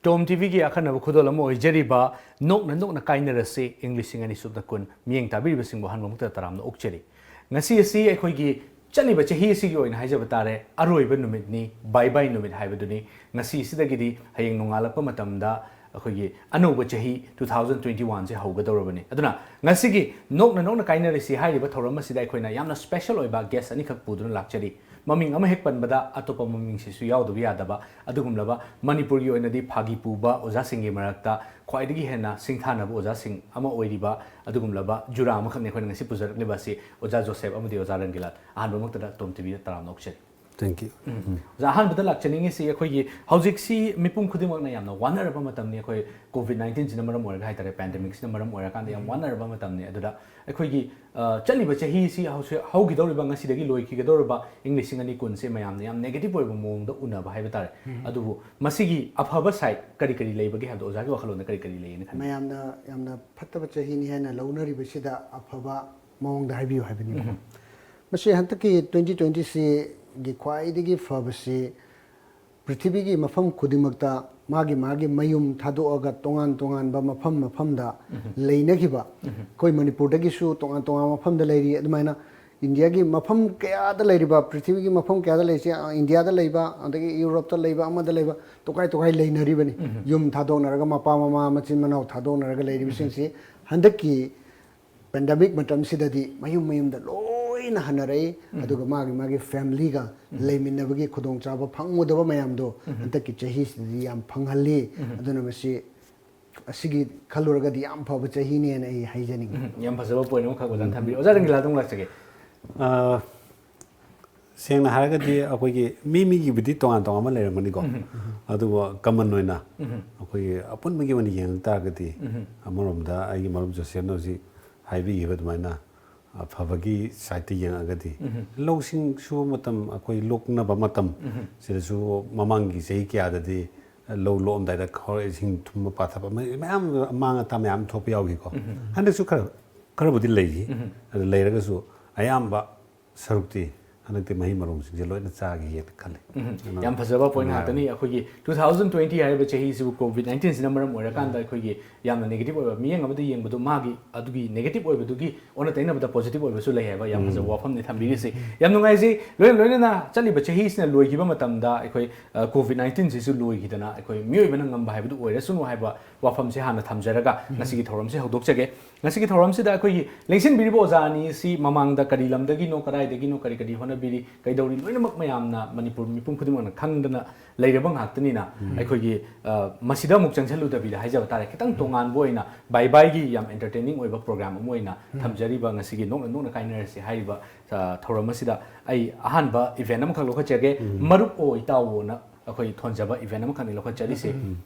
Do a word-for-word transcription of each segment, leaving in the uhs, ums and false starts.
ꯇꯣꯝ ꯇꯤꯚꯤꯒꯤ ꯑꯈꯟꯅꯕ ꯈꯨꯗꯣꯜ ꯑꯃ ꯑꯣꯏꯖꯔꯤꯕ ꯅꯣꯛꯅ ꯅꯣꯛꯅ ꯀꯥꯏꯅꯔꯁꯤ ꯏꯪ ꯂꯤꯁꯤꯡ ꯑꯅꯤ ꯁꯨꯞꯅ ꯀꯨꯟ ꯃꯤꯠꯌꯦꯡ ꯇꯥꯕꯤꯔꯤꯕꯁꯤꯡꯕꯨ ꯑꯍꯥꯟꯕꯃꯛꯇ ꯇꯔꯥꯝꯅ ꯑꯣꯛꯆꯔꯤ꯫ ꯉꯁꯤ ꯑꯁꯤ ꯑꯩꯈꯣꯏꯒꯤ ꯆꯠꯂꯤꯕ ꯆꯍꯤ ꯑꯁꯤꯒꯤ ꯑꯣꯏꯅ ꯍꯥꯏꯖꯕ ꯇꯥꯔꯦ, ꯑꯔꯣꯏꯕ ꯅꯨꯃꯤꯠꯅꯤ, ꯕꯥꯏ ꯕꯥꯏ ꯅꯨꯃꯤꯠ ꯍꯥꯏꯕꯗꯨꯅꯤ꯫ ꯉꯁꯤꯁꯤꯗꯒꯤꯗꯤ ꯍꯌꯦꯡ ꯅꯣꯡꯉꯥꯜꯂꯛꯄ ꯃꯇꯝꯗ ꯑꯩꯈꯣꯏꯒꯤ ꯑꯅꯧꯕ ꯆꯍꯤ two thousand twenty one ꯁꯦ ꯍꯧꯒꯗꯧꯔꯕꯅꯤ꯫ ꯑꯗꯨꯅ ꯉꯁꯤꯒꯤ ꯅꯣꯛꯅ ꯅꯣꯛꯅ ꯀꯥꯏꯅꯔꯁꯤ ꯍꯥꯏꯔꯤꯕ ꯊꯧꯔꯝ ꯑꯁꯤꯗ ꯑꯩꯈꯣꯏꯅ ꯌꯥꯝꯅ ꯁ꯭ꯄꯦꯁꯦꯜ ꯑꯣꯏꯕ ꯒꯦꯁ ꯑꯅꯤꯈꯛ ꯄꯨꯗꯨꯅ ꯂꯥꯛꯆꯔꯤ꯫ ꯃꯃꯤꯡ ꯑꯃ ꯍꯦꯛ ꯄꯟꯕꯗ ꯑꯇꯣꯞꯄ ꯃꯃꯤꯡꯁꯤꯁꯨ ꯌꯥꯎꯗꯕ ꯌꯥꯗꯕ ꯑꯗꯨꯒꯨꯝꯂꯕ, ꯃꯅꯤꯄꯨꯔꯒꯤ ꯑꯣꯏꯅꯗꯤ ꯐꯥꯒꯤ ꯄꯨꯕ ꯑꯣꯖꯥꯁꯤꯡꯒꯤ ꯃꯔꯛꯇ ꯈ꯭ꯋꯥꯏꯗꯒꯤ ꯍꯦꯟꯅ ꯁꯤꯡꯊꯥꯅꯕ ꯑꯣꯖꯥꯁꯤꯡ ꯑꯃ ꯑꯣꯏꯔꯤꯕ ꯑꯗꯨꯒꯨꯝꯂꯕ ꯖꯨꯔꯥ ꯑꯃꯈꯛꯅꯤ ꯑꯩꯈꯣꯏꯅ ꯉꯁꯤ ꯄꯨꯖꯔꯛꯂꯤꯕ ꯑꯁꯤ ꯑꯣꯖꯥ ꯖꯣꯁꯦꯐ ꯑꯃꯗꯤ ꯑꯣꯖꯥ ꯔꯪꯒꯤꯂꯥꯜ꯫ ꯑꯍꯥꯟꯕꯃꯛꯇꯗ ꯇꯣꯝ ꯇꯤꯚꯤꯗ ꯇꯔꯥꯝꯅ ꯑꯣꯛꯆꯔꯤ꯫ Thank you. ꯑꯣꯖꯥ, ꯑꯍꯥꯟꯕꯗ ꯂꯥꯛꯆꯅꯤꯡꯉꯤꯁꯤ, ꯑꯩꯈꯣꯏꯒꯤ ꯍꯧꯖꯤꯛꯁꯤ ꯃꯤꯄꯨꯝ ꯈꯨꯗꯤꯡꯃꯛꯅ ꯌꯥꯝꯅ ꯋꯥꯅꯔꯕ ꯃꯇꯝꯅꯤ꯫ ꯑꯩꯈꯣꯏ ꯀꯣꯚꯤꯗ ꯅꯥꯏꯟꯇꯤꯟꯁꯤꯅ ꯃꯔꯝ ꯑꯣꯏꯔꯒ ꯍꯥꯏꯇꯥꯔꯦ, ꯄꯦꯟꯗꯦꯃꯤꯛꯁꯤꯅ ꯃꯔꯝ ꯑꯣꯏꯔꯀꯥꯟꯗ ꯌꯥꯝ ꯋꯥꯅꯔꯕ ꯃꯇꯝꯅꯤ꯫ ꯑꯗꯨꯗ ꯑꯩꯈꯣꯏꯒꯤ ꯑ, ꯆꯠꯂꯤꯕ ꯆꯍꯤꯁꯤ ꯍꯧꯁꯤ-, ꯍꯧꯈꯤꯗꯧꯔꯤꯕ, ꯉꯁꯤꯗꯒꯤ ꯂꯣꯏꯈꯤꯒꯗꯧꯔꯕ ꯏꯪ ꯂꯤꯁꯤꯡ ꯑꯅꯤ ꯀꯨꯟꯁꯦ ꯃꯌꯥꯝꯅ ꯌꯥꯝ ꯅꯦꯒꯦꯇꯤꯚ ꯑꯣꯏꯕ ꯃꯑꯣꯡꯗ ꯎꯅꯕ ꯍꯥꯏꯕ ꯇꯥꯔꯦ꯫ ꯑꯗꯨꯕꯨ ꯃꯁꯤꯒꯤ ꯑꯐꯕ ꯁꯥꯏꯗ ꯀꯔꯤ ꯀꯔꯤ ꯂꯩꯕꯒꯦ ꯍꯥꯏꯕꯗꯣ ꯑꯣꯖꯥꯒꯤ ꯋꯥꯈꯜꯂꯣꯟꯗ ꯀꯔꯤ ꯀꯔꯤ ꯂꯩꯌꯦꯅ ꯈꯟꯕꯤ? ꯃꯌꯥꯝꯅ ꯌꯥꯝꯅ ꯐꯠꯇꯕ ꯆꯍꯤꯅꯤ ꯍꯥꯏꯅ ꯂꯧꯅꯔꯤꯕꯁꯤꯗ ꯑꯐꯕ ꯃꯑꯣꯡꯗ ꯍꯥꯏꯕꯤꯌꯨ ꯍꯥꯏꯕꯅꯤꯕꯀꯣ꯫ ꯃꯁꯤ ꯍꯟꯗꯛꯀꯤ ꯇ꯭ꯋꯦꯟꯇꯤ ꯇ꯭ꯋꯦꯟꯇꯤꯁꯤꯒꯤ ꯈ꯭ꯋꯥꯏꯗꯒꯤ ꯐꯕꯁꯤ ꯄ꯭ꯔꯤꯊꯤꯕꯤꯒꯤ ꯃꯐꯝ ꯈꯨꯗꯤꯡꯃꯛꯇ ꯃꯥꯒꯤ ꯃꯥꯒꯤ ꯃꯌꯨꯝ ꯊꯥꯗꯣꯛꯑꯒ ꯇꯣꯉꯥꯟ ꯇꯣꯉꯥꯟꯕ ꯃꯐꯝ ꯃꯐꯝꯗ ꯂꯩꯅꯈꯤꯕ, ꯑꯩꯈꯣꯏ ꯃꯅꯤꯄꯨꯔꯗꯒꯤꯁꯨ ꯇꯣꯉꯥꯟ ꯇꯣꯉꯥꯟꯕ ꯃꯐꯝꯗ ꯂꯩꯔꯤ꯫ ꯑꯗꯨꯃꯥꯏꯅ ꯏꯟꯗꯤꯌꯥꯒꯤ ꯃꯐꯝ ꯀꯌꯥꯗ ꯂꯩꯔꯤꯕ, ꯄ꯭ꯔꯤꯊꯤꯕꯤꯒꯤ ꯃꯐꯝ ꯀꯌꯥꯗ ꯂꯩꯔꯤꯁꯦ, ꯑ, ꯏꯟꯗꯤꯌꯥꯗ ꯂꯩꯕ, ꯑꯗꯒꯤ ꯌꯨꯔꯣꯞꯇ ꯂꯩꯕ, ꯑꯃꯗ ꯂꯩꯕ, ꯇꯣꯈꯥꯏ ꯇꯣꯈꯥꯏ ꯂꯩꯅꯔꯤꯕꯅꯤ꯫ ꯌꯨꯝ ꯊꯥꯗꯣꯛꯅꯔꯒ, ꯃꯄꯥ ꯃꯃꯥ ꯃꯆꯤꯟ ꯃꯅꯥꯎ ꯊꯥꯗꯣꯛꯅꯔꯒ ꯂꯩꯔꯤꯕꯁꯤꯡꯁꯤ ꯍꯟꯗꯛꯀꯤ ꯄꯦꯟꯗꯦꯃꯤꯛ ꯃꯇꯝꯁꯤꯗꯗꯤ ꯃꯌꯨꯝ ꯃꯌꯨꯝꯗ ꯂꯣꯏꯅ ꯍꯟꯅꯔꯛꯏ꯫ ꯑꯗꯨꯒ ꯃꯥꯒꯤ ꯃꯥꯒꯤ ꯐꯦꯃꯤꯂꯤꯒ ꯂꯩꯃꯤꯟꯅꯕꯒꯤ ꯈꯨꯗꯣꯡꯆꯥꯕ ꯐꯪꯉꯨꯗꯕ ꯃꯌꯥꯝꯗꯣ ꯍꯟꯗꯛꯀꯤ ꯆꯍꯤꯁꯤꯗꯗꯤ ꯌꯥꯝ ꯐꯪꯍꯜꯂꯤ꯫ ꯑꯗꯨꯅ ꯃꯁꯤ, ꯑꯁꯤꯒꯤ ꯈꯜꯂꯨꯔꯒꯗꯤ ꯌꯥꯝ ꯐꯕ ꯆꯍꯤꯅꯦꯅ ꯑꯩ ꯍꯥꯏꯖꯅꯤꯡꯉꯤ꯫ ꯎꯝ, ꯌꯥꯝ ꯐꯖꯕ ꯄꯣꯏꯟ ꯑꯃꯈꯛ ꯑꯣꯖꯥꯅ ꯊꯝꯕꯤꯔꯤ꯫ ꯑꯣꯖꯥ ꯔꯪꯒꯤꯂꯥꯗ ꯑꯃꯨꯛ ꯂꯥꯛꯆꯒꯦ꯫ ꯑ, ꯁꯦꯡꯅ ꯍꯥꯏꯔꯒꯗꯤ ꯑꯩꯈꯣꯏꯒꯤ ꯃꯤ ꯃꯤꯒꯤꯕꯨꯗꯤ ꯇꯣꯉꯥꯟ ꯇꯣꯉꯥꯟꯕ ꯂꯩꯔꯝꯒꯅꯤꯀꯣ꯫ ꯑꯗꯨꯕꯨ ꯀꯃꯟ ꯑꯣꯏꯅ ꯑꯩꯈꯣꯏꯒꯤ ꯑꯄꯨꯟꯕꯒꯤ ꯑꯣꯏꯅ ꯌꯦꯡꯉꯛ ꯇꯥꯔꯒꯗꯤ, ꯑꯃꯔꯣꯝꯗ ꯑꯩꯒꯤ ꯃꯔꯨꯞ ꯖꯣꯁꯦꯐꯅ ꯍꯧꯖꯤꯛ ꯍꯥꯏꯕꯤꯈꯤꯕ ꯑꯗꯨꯃꯥꯏꯅ, ꯑꯐꯕꯒꯤ ꯁꯥꯏꯠꯇ ꯌꯦꯡꯉꯒꯗꯤ, ꯂꯧꯁꯤꯡ ꯁꯨꯕ ꯃꯇꯝ, ꯑꯩꯈꯣꯏ ꯂꯣꯛꯅꯕ ꯃꯇꯝ, ꯁꯤꯗꯁꯨ ꯃꯃꯥꯡꯒꯤ ꯆꯍꯤ ꯀꯌꯥꯗꯗꯤ ꯂꯧ ꯂꯣꯛꯑꯝꯗꯥꯏꯗ ꯈꯔ ꯏꯁꯤꯡ ꯊꯨꯝꯕ ꯄꯥꯊꯕ, ꯃꯌꯥꯝ ꯑꯃꯥꯡ ꯑꯇꯥ ꯃꯌꯥꯝ ꯊꯣꯛꯄ ꯌꯥꯎꯈꯤꯀꯣ꯫ ꯍꯟꯗꯛꯁꯨ ꯈꯔ, ꯈꯔꯕꯨꯗꯤ ꯂꯩꯈꯤ꯫ ꯑꯗꯨ ꯂꯩꯔꯒꯁꯨ ꯑꯌꯥꯝꯕ ꯁꯔꯨꯛꯇꯤ ꯍꯟꯗꯛꯇꯤ ꯃꯍꯩ ꯃꯔꯣꯡꯁꯤꯡꯁꯦ ꯂꯣꯏꯅ ꯆꯥꯈꯤꯒꯦꯅ ꯈꯜꯂꯤ꯫ ꯎꯝ, ꯌꯥꯝ ꯐꯖꯕ ꯄꯣꯏꯟ ꯉꯥꯛꯇꯅꯤ꯫ ꯑꯩꯈꯣꯏꯒꯤ ꯇꯨ ꯊꯥꯎꯖꯟ ꯇ꯭ꯋꯦꯟꯇꯤ ꯍꯥꯏꯔꯤꯕ ꯆꯍꯤꯁꯤꯕꯨ ꯀꯣꯚꯤꯗ ꯅꯥꯏꯟꯇꯤꯟꯁꯤꯅ ꯃꯔꯝ ꯑꯣꯏꯔꯀꯥꯟꯗ ꯑꯩꯈꯣꯏꯒꯤ ꯌꯥꯝꯅ ꯅꯦꯒꯦꯇꯤꯚ ꯑꯣꯏꯕ, ꯃꯤꯠꯌꯦꯡ ꯑꯃꯗ ꯌꯦꯡꯕꯗꯣ ꯃꯥꯒꯤ ꯑꯗꯨꯒꯤ ꯅꯦꯒꯦꯇꯤꯚ ꯑꯣꯏꯕꯗꯨꯒꯤ ꯑꯣꯟꯅ ꯇꯩꯅꯕꯗ ꯄꯣꯖꯤꯇꯤꯚ ꯑꯣꯏꯕꯁꯨ ꯂꯩ ꯍꯥꯏꯕ ꯌꯥꯝ ꯐꯖꯕ ꯋꯥꯐꯝꯅꯤ ꯊꯝꯕꯤꯔꯤꯁꯤ꯫ ꯌꯥꯝ ꯅꯨꯡꯉꯥꯏꯖꯩ꯫ ꯂꯣꯏꯅ ꯂꯣꯏꯅꯅ ꯆꯠꯂꯤꯕ ꯆꯍꯤꯁꯤꯅ ꯂꯣꯏꯈꯤꯕ ꯃꯇꯝꯗ ꯑꯩꯈꯣꯏ ꯀꯣꯚꯤꯗ ꯅꯥꯏꯟꯇꯤꯟꯁꯤꯁꯨ ꯂꯣꯏꯈꯤꯗꯅ ꯑꯩꯈꯣꯏ ꯃꯤꯑꯣꯏꯕꯅ ꯉꯝꯕ ꯍꯥꯏꯕꯗꯨ ꯑꯣꯏꯔꯁꯅꯨ ꯍꯥꯏꯕ ꯋꯥꯐꯝꯁꯦ ꯍꯥꯟꯅ ꯊꯝꯖꯔꯒ ꯉꯁꯤꯒꯤ ꯊꯧꯔꯝꯁꯤ ꯍꯧꯗꯣꯛꯆꯒꯦ꯫ ꯉꯁꯤꯒꯤ ꯊꯧꯔꯝꯁꯤꯗ ꯑꯩꯈꯣꯏꯒꯤ ꯂꯦꯡꯁꯤꯟꯕꯤꯔꯤꯕ ꯑꯣꯖꯥ ꯑꯅꯤꯁꯤ ꯃꯃꯥꯡꯗ ꯀꯔꯤ ꯂꯝꯗꯒꯤꯅꯣ, ꯀꯗꯥꯏꯗꯒꯤꯅꯣ, ꯀꯔꯤ ꯀꯔꯤ ꯍꯣꯠꯅꯕꯤꯔꯤ, ꯀꯩꯗꯧꯔꯤ, ꯂꯣꯏꯅꯃꯛ ꯃꯌꯥꯝꯅ, ꯃꯅꯤꯄꯨꯔ ꯃꯤꯄꯨꯝ ꯈꯨꯗꯤꯡꯃꯛꯅ ꯈꯪꯗꯅ ꯂꯩꯔꯕ ꯉꯥꯛꯇꯅꯤꯅ ꯑꯩꯈꯣꯏꯒꯤ, ꯑ, ꯃꯁꯤꯗ ꯑꯃꯨꯛ ꯆꯪꯁꯤꯜꯂꯨꯗꯕꯤꯗ ꯍꯥꯏꯖꯕ ꯇꯥꯔꯦ, ꯈꯤꯇꯪ ꯇꯣꯉꯥꯟꯕ ꯑꯣꯏꯅ ꯕꯥꯏ ꯕꯥꯏꯒꯤ ꯌꯥꯝ ꯑꯦꯟꯇꯔꯇꯦꯅꯤꯡ ꯑꯣꯏꯕ ꯄ꯭ꯔꯣꯒ꯭ꯔꯥꯝ ꯑꯃ ꯑꯣꯏꯅ ꯊꯝꯖꯔꯤꯕ ꯉꯁꯤꯒꯤ ꯅꯣꯛꯅ ꯅꯣꯛꯅ ꯀꯥꯏꯅꯔꯁꯤ ꯍꯥꯏꯔꯤꯕ, ꯑ, ꯊꯧꯔꯝ ꯑꯁꯤꯗ ꯑꯩ ꯑꯍꯥꯟꯕ ꯏꯚꯦꯟ ꯑꯃꯈꯛ ꯂꯧꯈꯠꯆꯒꯦ꯫ ꯃꯔꯨꯞ ꯑꯣ ꯏꯇꯥꯎꯑꯣꯅ ꯑꯩꯈꯣꯏ ꯊꯣꯟꯖꯕ ꯏꯚꯦꯟ ꯑꯃꯈꯛꯅꯤ ꯂꯧꯈꯠꯆꯔꯤꯁꯤ꯫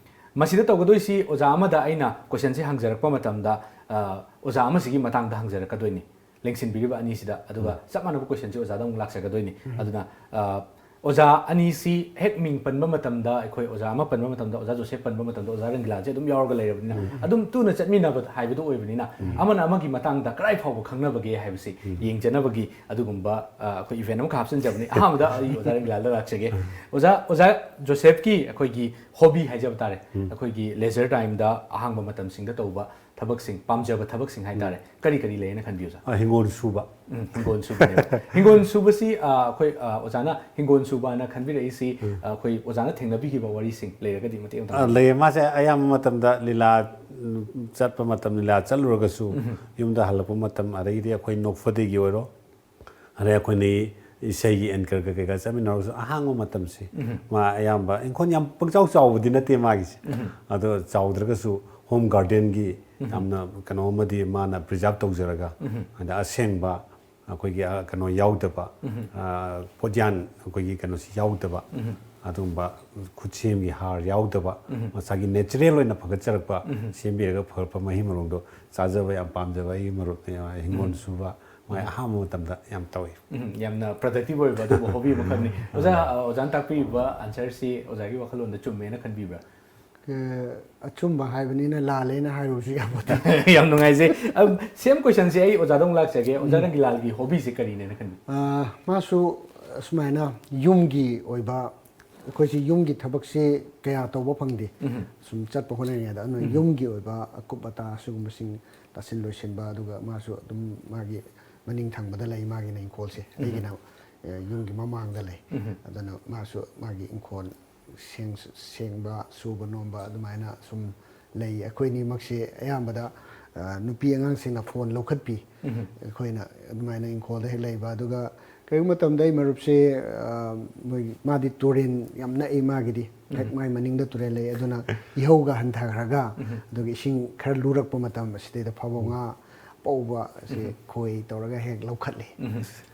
ꯃꯁꯤꯗ ꯇꯧꯒꯗꯣꯏꯁꯤ ꯑꯣꯖꯥ ꯑꯃꯗ ꯑꯩꯅ ꯀꯣꯏꯁꯟꯁꯤ ꯍꯪꯖꯔꯛꯄ ꯃꯇꯝꯗ, ꯑ, ꯑꯣꯖꯥ ꯑꯃꯁꯤꯒꯤ ꯃꯇꯥꯡꯗ ꯍꯪꯖꯔꯛꯀꯗꯣꯏꯅꯤ, ꯂꯦꯡꯁꯤꯟꯕꯤꯔꯤꯕ ꯑꯅꯤꯁꯤꯗ꯫ ꯑꯗꯨꯒ ꯆꯞ ꯃꯥꯟꯅꯕ ꯀꯣꯏꯁꯟꯁꯤ ꯑꯣꯖꯥꯗ ꯑꯃꯨꯛ ꯂꯥꯛꯆꯒꯗꯣꯏꯅꯤ꯫ ꯑꯗꯨꯅ, ꯑ, ꯑꯣꯖꯥ ꯑꯅꯤꯁꯤ ꯍꯦꯛ ꯃꯤꯡ ꯄꯟꯕ ꯃꯇꯝꯗ, ꯑꯩꯈꯣꯏ ꯑꯣꯖꯥ ꯑꯃ ꯄꯟꯕ ꯃꯇꯝꯗ ꯑꯣꯖꯥ ꯖꯣꯁꯦꯐ ꯄꯟꯕ ꯃꯇꯝꯗ ꯑꯣꯖꯥ ꯔꯪꯒꯤꯂꯥꯁꯦ ꯑꯗꯨꯝ ꯌꯥꯎꯔꯒ ꯂꯩꯔꯕꯅꯤꯅ, ꯑꯗꯨꯝ ꯇꯨꯅ ꯆꯠꯃꯤꯟꯅꯕ ꯍꯥꯏꯕꯗꯨ ꯑꯣꯏꯕꯅꯤꯅ, ꯑꯃꯅ ꯑꯃꯒꯤ ꯃꯇꯥꯡꯗ ꯀꯗꯥꯏ ꯐꯥꯎꯕ ꯈꯪꯅꯕꯒꯦ ꯍꯥꯏꯕꯁꯤ ꯌꯦꯡꯖꯅꯕꯒꯤ ꯑꯗꯨꯒꯨꯝꯕ, ꯑ, ꯑꯩꯈꯣꯏ ꯏꯚꯦꯟ ꯑꯃꯈꯛ ꯍꯥꯞꯆꯤꯟꯖꯕꯅꯤ꯫ ꯑꯍꯥꯟꯕꯗ ꯑꯩ ꯑꯣꯖꯥ ꯔꯪꯒꯤꯂꯥꯗ ꯂꯥꯛꯆꯒꯦ꯫ ꯑꯣꯖꯥ, ꯑꯣꯖꯥ ꯖꯣꯁꯦꯐꯀꯤ ꯑꯩꯈꯣꯏꯒꯤ ꯍꯣꯕꯤ ꯍꯥꯏꯖꯕ ꯇꯥꯔꯦ, ꯑꯩꯈꯣꯏꯒꯤ ꯂꯦꯖꯔ ꯇꯥꯏꯝꯗ ꯑꯍꯥꯡꯕ ꯃꯇꯝꯁꯤꯡꯗ ꯇꯧꯕ ꯊꯕꯛꯁꯤꯡ, ꯄꯥꯝꯖꯕ ꯊꯕꯛꯁꯤꯡ ꯍꯥꯏꯇꯥꯔꯦ, ꯀꯔꯤ ꯀꯔꯤ ꯂꯩꯌꯦꯅ ꯈꯟꯕꯤ, ꯑꯣꯖꯥ? ꯑ, ꯍꯤꯡꯒꯣꯜ ꯁꯨꯕ꯫ ꯎꯝ, ꯍꯤꯡꯒꯣꯜ ꯁꯨꯕꯅꯦꯕ꯫ ꯍꯤꯡꯒꯣꯜ ꯁꯨꯕꯁꯤ, ꯑ, ꯑꯩꯈꯣꯏ, ꯑ, ꯑꯣꯖꯥꯅ ꯍꯤꯡꯒꯣꯜ ꯁꯨꯕꯅ ꯈꯟꯕꯤꯔꯛꯏꯁꯤ, ꯑ, ꯑꯩꯈꯣꯏ ꯑꯣꯖꯥꯅ ꯊꯦꯡꯅꯕꯤꯈꯤꯕ ꯋꯥꯔꯤꯁꯤꯡ ꯂꯩꯔꯒꯗꯤ ꯃꯇꯦꯛ ꯑꯃꯇꯪ ꯑ, ꯍꯥꯏꯕꯤꯌꯨ꯫ ꯂꯩꯌꯦ꯫ ꯃꯥꯁꯦ ꯑꯌꯥꯝꯕ ꯃꯇꯝꯗ ꯂꯤꯂꯥ, ꯎꯝ, ꯆꯠꯄ ꯃꯇꯝ, ꯂꯤꯂꯥ ꯆꯠꯂꯨꯔꯒꯁꯨ ꯌꯨꯝꯗ ꯍꯜꯂꯛꯄ ꯃꯇꯝ, ꯑꯗꯒꯤꯗꯤ ꯑꯩꯈꯣꯏ ꯅꯣꯛꯐꯗꯦꯒꯤ ꯑꯣꯏꯔꯣ, ꯑꯗꯩ ꯑꯩꯈꯣꯏꯅ ꯏꯁꯩꯒꯤ ꯑꯦꯡꯀꯔꯒ ꯀꯩꯀꯥ ꯆꯠꯃꯤꯟꯅꯔꯁꯨ ꯑꯍꯥꯡꯕ ꯃꯇꯝꯁꯤ ꯃꯥ ꯑꯌꯥꯝꯕ, ꯏꯪꯈꯣꯜ ꯌꯥꯝ ꯄꯪꯆꯥꯎ ꯆꯥꯎꯕꯗꯤ ꯅꯠꯇꯦ ꯃꯥꯒꯤꯁꯦ꯫ ꯑꯗꯣ ꯆꯥꯎꯗ꯭ꯔꯒꯁꯨ ꯍꯣꯝ ꯒꯥꯔꯗꯦꯟꯒꯤ ꯌꯥꯝꯅ ꯀꯩꯅꯣ ꯑꯃꯗꯤ ꯃꯥꯅ ꯄ꯭ꯔꯤꯖꯥꯔꯕ ꯇꯧꯖꯔꯒ, ꯑꯗ ꯑꯁꯦꯡꯕ ꯑꯩꯈꯣꯏꯒꯤ, ꯑ, ꯀꯩꯅꯣ ꯌꯥꯎꯗꯕ, ꯑ, ꯄꯣꯠꯌꯥꯟ ꯑꯩꯈꯣꯏꯒꯤ ꯀꯩꯅꯣꯁꯤ ꯌꯥꯎꯗꯕ, ꯑꯗꯨꯒꯨꯝꯕ ꯈꯨꯠꯁꯦꯝꯒꯤ ꯍꯥꯔ ꯌꯥꯎꯗꯕ, ꯃꯁꯥꯒꯤ ꯅꯦꯆꯔꯦꯜ ꯑꯣꯏꯅ ꯐꯒꯠꯆꯔꯛꯄ, ꯁꯦꯝꯕꯤꯔꯒ ꯐꯒꯠꯄ ꯃꯍꯩ ꯃꯔꯣꯡꯗꯣ ꯆꯥꯖꯕ ꯌꯥꯝ ꯄꯥꯝꯖꯕ ꯑꯩꯒꯤ ꯃꯔꯨꯞ, ꯑ, ꯍꯤꯡꯒꯣꯜ ꯁꯨꯕ, ꯃꯥꯏ ꯑꯍꯥꯡꯕ ꯃꯇꯝꯗ ꯌꯥꯝ ꯇꯧꯏ꯫ ꯎꯝ, ꯌꯥꯝꯅ ꯄ꯭ꯔꯗꯛꯇꯤꯚ ꯑꯣꯏꯕ ꯑꯗꯨꯒꯨꯝꯕ ꯍꯣꯕꯤ ꯑꯃꯈꯛꯅꯤ꯫ ꯑꯣꯖꯥ, ꯑ, ꯑꯣꯖꯥꯅ ꯇꯥꯛꯄꯤꯔꯤꯕ ꯑꯟꯁꯔꯁꯤ ꯑꯣꯖꯥꯒꯤ ꯋꯥꯈꯜꯂꯣꯟꯗ ꯆꯨꯝꯃꯦꯅ ꯈꯟꯕꯤꯕ꯭ꯔꯥ? ꯑꯦ, ꯑꯆꯨꯝꯕ ꯍꯥꯏꯕꯅꯤꯅ ꯂꯥꯜꯂꯦꯅ ꯍꯥꯏꯔꯨꯕꯁꯨ ꯌꯥꯄꯣꯠꯇꯦ꯫ ꯌꯥꯝ ꯅꯨꯡꯉꯥꯏꯖꯩ꯫ ꯑꯝ, ꯁꯦꯝ ꯀꯣꯏꯁꯟꯁꯦ ꯑꯩ ꯑꯣꯖꯥꯗ ꯑꯃꯨꯛ ꯂꯥꯛꯆꯒꯦ꯫ ꯑꯣꯖꯥ ꯔꯪꯒꯤꯂꯥꯜꯒꯤ ꯍꯣꯕꯤꯁꯦ ꯀꯔꯤꯅꯦꯅ ꯈꯟꯕꯤ? ꯑ, ꯃꯥꯁꯨ ꯑꯁꯨꯃꯥꯏꯅ ꯌꯨꯝꯒꯤ ꯑꯣꯏꯕ, ꯑꯩꯈꯣꯏꯁꯤ ꯌꯨꯝꯒꯤ ꯊꯕꯛꯁꯤ ꯀꯌꯥ ꯇꯧꯕ ꯐꯪꯗꯦ꯫ ꯁꯨꯝ ꯆꯠꯄ ꯍꯣꯠꯅꯔꯤꯉꯩꯗ ꯑꯗꯨꯅ ꯌꯨꯝꯒꯤ ꯑꯣꯏꯕ ꯑꯀꯨꯞ ꯑꯇꯥ ꯁꯤꯒꯨꯝꯕꯁꯤꯡ ꯇꯥꯁꯤꯟ ꯂꯣꯏꯁꯤꯟꯕ, ꯑꯗꯨꯒ ꯃꯥꯁꯨ ꯑꯗꯨꯝ ꯃꯥꯒꯤ ꯃꯅꯤꯡ ꯊꯪꯕꯗ ꯂꯩ ꯃꯥꯒꯤꯅ ꯏꯪꯈꯣꯜꯁꯦ, ꯑꯩꯒꯤꯅ ꯑ, ꯌꯨꯝꯒꯤ ꯃꯃꯥꯡꯗ ꯂꯩ꯫ ꯑꯗꯨꯅ ꯃꯥꯁꯨ ꯃꯥꯒꯤ ꯏꯪꯈꯣꯜ ꯁꯦꯡ-, ꯁꯦꯡꯕ, ꯁꯨꯕ ꯅꯣꯝꯕ ꯑꯗꯨꯃꯥꯏꯅ ꯁꯨꯝ ꯂꯩ꯫ ꯑꯩꯈꯣꯏ ꯑꯅꯤꯃꯛꯁꯦ ꯑꯌꯥꯝꯕꯗ, ꯑ, ꯅꯨꯄꯤ ꯑꯉꯥꯡꯁꯤꯡꯅ ꯐꯣꯟ ꯂꯧꯈꯠꯄꯤ꯫ ꯑꯩꯈꯣꯏꯅ ꯑꯗꯨꯃꯥꯏꯅ ꯏꯪꯈꯣꯜꯗ ꯍꯦꯛ ꯂꯩꯕ꯫ ꯑꯗꯨꯒ ꯀꯔꯤꯒꯨꯝꯕ ꯃꯇꯝꯗ ꯑꯩ ꯃꯔꯨꯞꯁꯦ, ꯑ, ꯃꯣꯏ, ꯃꯥꯗꯤ ꯇꯨꯔꯦꯟ ꯌꯥꯝ ꯅꯛꯏ ꯃꯥꯒꯤꯗꯤ꯫ ꯍꯦꯛ ꯃꯥꯏ ꯃꯅꯤꯡꯗ ꯇꯨꯔꯦꯜ ꯂꯩ꯫ ꯑꯗꯨꯅ ꯏꯍꯧꯒ ꯍꯟꯊꯈ꯭ꯔꯒ, ꯑꯗꯨꯒ ꯏꯁꯤꯡ ꯈꯔ ꯂꯨꯔꯛꯄ ꯃꯇꯝ ꯑꯁꯤꯗꯩꯗ ꯐꯥꯕꯧ ꯉꯥ ꯄꯧꯕ ꯑꯁꯤ ꯈꯣꯏ ꯇꯧꯔꯒ ꯍꯦꯛ ꯂꯧꯈꯠꯂꯤ꯫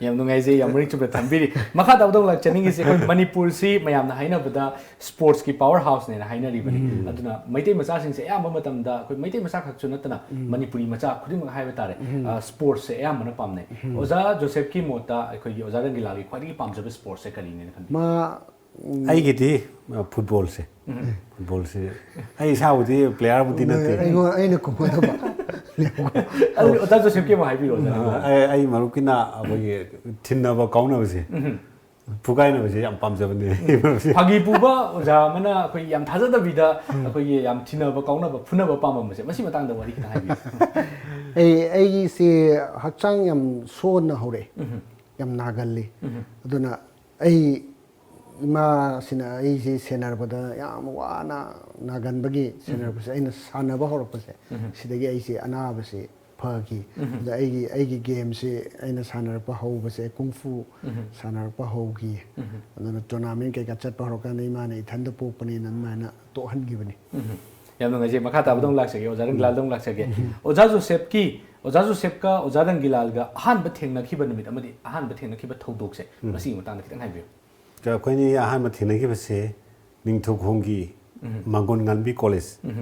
ꯌꯥꯝ ꯅꯨꯡꯉꯥꯏꯖꯩ, ꯌꯥꯝ ꯃꯔꯤꯛ ꯆꯨꯝꯅ ꯊꯝꯕꯤꯔꯤ꯫ ꯃꯈꯥ ꯇꯥꯕꯗ ꯑꯃꯨꯛ ꯂꯥꯛꯆꯅꯤꯡꯉꯤꯁꯦ, ꯑꯩꯈꯣꯏ ꯃꯅꯤꯄꯨꯔꯁꯤ ꯃꯌꯥꯝꯅ ꯍꯥꯏꯅꯕꯗ ꯁ꯭ꯄꯣꯔꯠꯁꯀꯤ ꯄꯥꯋꯔ ꯍꯥꯎꯁꯅꯦꯅ ꯍꯥꯏꯅꯔꯤꯕꯅꯤ꯫ ꯑꯗꯨꯅ ꯃꯩꯇꯩ ꯃꯆꯥꯁꯤꯡꯁꯦ ꯑꯌꯥꯝꯕ ꯃꯇꯝꯗ, ꯑꯩꯈꯣꯏ ꯃꯩꯇꯩ ꯃꯆꯥ ꯈꯛꯁꯨ ꯅꯠꯇꯅ ꯃꯅꯤꯄꯨꯔꯤ ꯃꯆꯥ ꯈꯨꯗꯤꯡꯃꯛ ꯍꯥꯏꯕ ꯇꯥꯔꯦ, ꯑ, ꯁ꯭ꯄꯣꯔꯠꯁꯁꯦ ꯑꯌꯥꯝꯕꯅ ꯄꯥꯝꯅꯩ꯫ ꯑꯣꯖꯥ ꯖꯣꯁꯦꯐꯀꯤ ꯃꯣꯠꯇ ꯑꯩꯈꯣꯏꯒꯤ ꯑꯣꯖꯥ ꯔꯪꯒꯤꯂꯥꯜꯒꯤ ꯈ꯭ꯋꯥꯏꯗꯒꯤ ꯄꯥꯝꯖꯕ ꯁ꯭ꯄꯣꯔꯠꯁꯁꯦ ꯀꯔꯤꯅꯦꯅ ꯈꯟꯕꯤ? ꯃꯥ ꯑꯩꯒꯤꯗꯤ ꯑ, ꯐꯨꯠꯕꯣꯜꯁꯦ꯫ ꯐꯨꯠꯕꯣꯜꯁꯦ ꯑꯩ ꯏꯁꯥꯕꯨꯗꯤ ꯄ꯭ꯂꯦꯌꯥꯔꯕꯨꯗꯤ ꯅꯠꯇꯦ꯫ ꯑꯩꯉꯣꯟ-, ꯑꯩꯅ ꯀꯨꯝꯒꯗꯕ꯫ ꯑꯗꯨ ꯑꯣꯖꯥ ꯖꯣꯁꯦꯐꯀꯤ ꯑꯃ ꯍꯥꯏꯕꯤꯔꯣ, ꯑꯣꯖꯥ꯫ ꯑ, ꯑꯩ, ꯑꯩ ꯃꯔꯨꯞꯀꯤꯅ ꯑꯩꯈꯣꯏꯒꯤ ꯊꯤꯟꯅꯕ ꯀꯥꯎꯅꯕꯁꯦ, ꯐꯨꯒꯥꯏꯅꯕꯁꯦ ꯌꯥꯝ ꯄꯥꯝꯖꯕꯅꯦ꯫ ꯐꯥꯒꯤ ꯄꯨꯕ ꯑꯣꯖꯥ ꯑꯃꯅ ꯑꯩꯈꯣꯏ ꯌꯥꯝ ꯊꯥꯖꯗꯕꯤꯗ ꯑꯩꯈꯣꯏꯒꯤ ꯌꯥꯝ ꯊꯤꯟꯅꯕ ꯀꯥꯎꯅꯕ ꯐꯨꯅꯕ ꯄꯥꯝꯃꯝꯕꯁꯦ, ꯃꯁꯤ ꯃꯇꯥꯡꯗ ꯋꯥꯔꯤ ꯈꯤꯇꯪ ꯍꯥꯏꯕꯤꯌꯨ꯫ ꯑꯩ, ꯑꯩꯒꯤꯁꯦ ꯍꯛꯆꯥꯡ ꯌꯥꯝ ꯁꯣꯟꯅ ꯍꯧꯔꯛꯑꯦ, ꯌꯥꯝ ꯅꯥꯒꯜꯂꯤ꯫ ꯑꯗꯨꯅ ꯑꯩ ꯏꯃꯥꯁꯤꯅ ꯑꯩꯁꯦ ꯁꯦꯟꯅꯔꯛꯄꯗ ꯌꯥꯝ ꯋꯥꯅ ꯅꯥꯒꯟꯕꯒꯤ ꯁꯦꯟꯅꯔꯛꯄꯁꯦ, ꯑꯩꯅ ꯁꯥꯟꯅꯕ ꯍꯧꯔꯛꯄꯁꯦ, ꯁꯤꯗꯒꯤ ꯑꯩꯁꯦ ꯑꯅꯥꯕꯁꯦ ꯐꯈꯤ꯫ ꯑꯗ ꯑꯩꯒꯤ, ꯑꯩꯒꯤ ꯒꯦꯝꯁꯦ ꯑꯩꯅ ꯁꯥꯟꯅꯔꯛꯄ ꯍꯧꯕꯁꯦ ꯀꯨꯡꯐꯨ ꯁꯥꯟꯅꯔꯛꯄ ꯍꯧꯈꯤ꯫ ꯑꯗꯨꯅ ꯇꯣꯔꯅꯥꯃꯦꯟ ꯀꯩꯀꯥ ꯆꯠꯄ ꯍꯧꯔꯀꯥꯟꯗ ꯏꯃꯥꯅ ꯏꯊꯟꯗ ꯄꯣꯛꯄꯅꯦꯅ ꯑꯗꯨꯃꯥꯏꯅ ꯇꯣꯛꯍꯟꯈꯤꯕꯅꯤ꯫ ꯌꯥꯝ ꯅꯨꯡꯉꯥꯏꯖꯩ꯫ ꯃꯈꯥ ꯇꯥꯕꯗ ꯑꯃꯨꯛ ꯂꯥꯛꯆꯒꯦ, ꯑꯣꯖꯥ ꯔꯪꯒꯤꯂꯥꯜꯗ ꯑꯃꯨꯛ ꯂꯥꯛꯆꯒꯦ꯫ ꯑꯣꯖꯥ ꯖꯣꯁꯦꯐꯀꯤ, ꯑꯣꯖꯥ ꯖꯣꯁꯦꯐꯀ ꯑꯣꯖꯥ ꯔꯪꯒꯤꯂꯥꯜꯒ ꯑꯍꯥꯟꯕ ꯊꯦꯡꯅꯈꯤꯕ ꯅꯨꯃꯤꯠ ꯑꯃꯗꯤ ꯑꯍꯥꯟꯕ ꯊꯦꯡꯅꯈꯤꯕ ꯊꯧꯗꯣꯛꯁꯦ, ꯃꯁꯤꯒꯤ ꯃꯇꯥꯡꯗ ꯈꯤꯇꯪ ꯍꯥꯏꯕꯤꯌꯨ꯫ ꯑꯩꯈꯣꯏꯅꯤ ꯑꯍꯥꯟꯕ ꯊꯦꯡꯅꯈꯤꯕꯁꯦ ꯅꯤꯡꯊꯧꯈꯣꯡꯒꯤ ꯃꯥꯡꯒꯣꯟ ꯉꯥꯟꯕꯤ ꯀꯣꯂꯦꯖ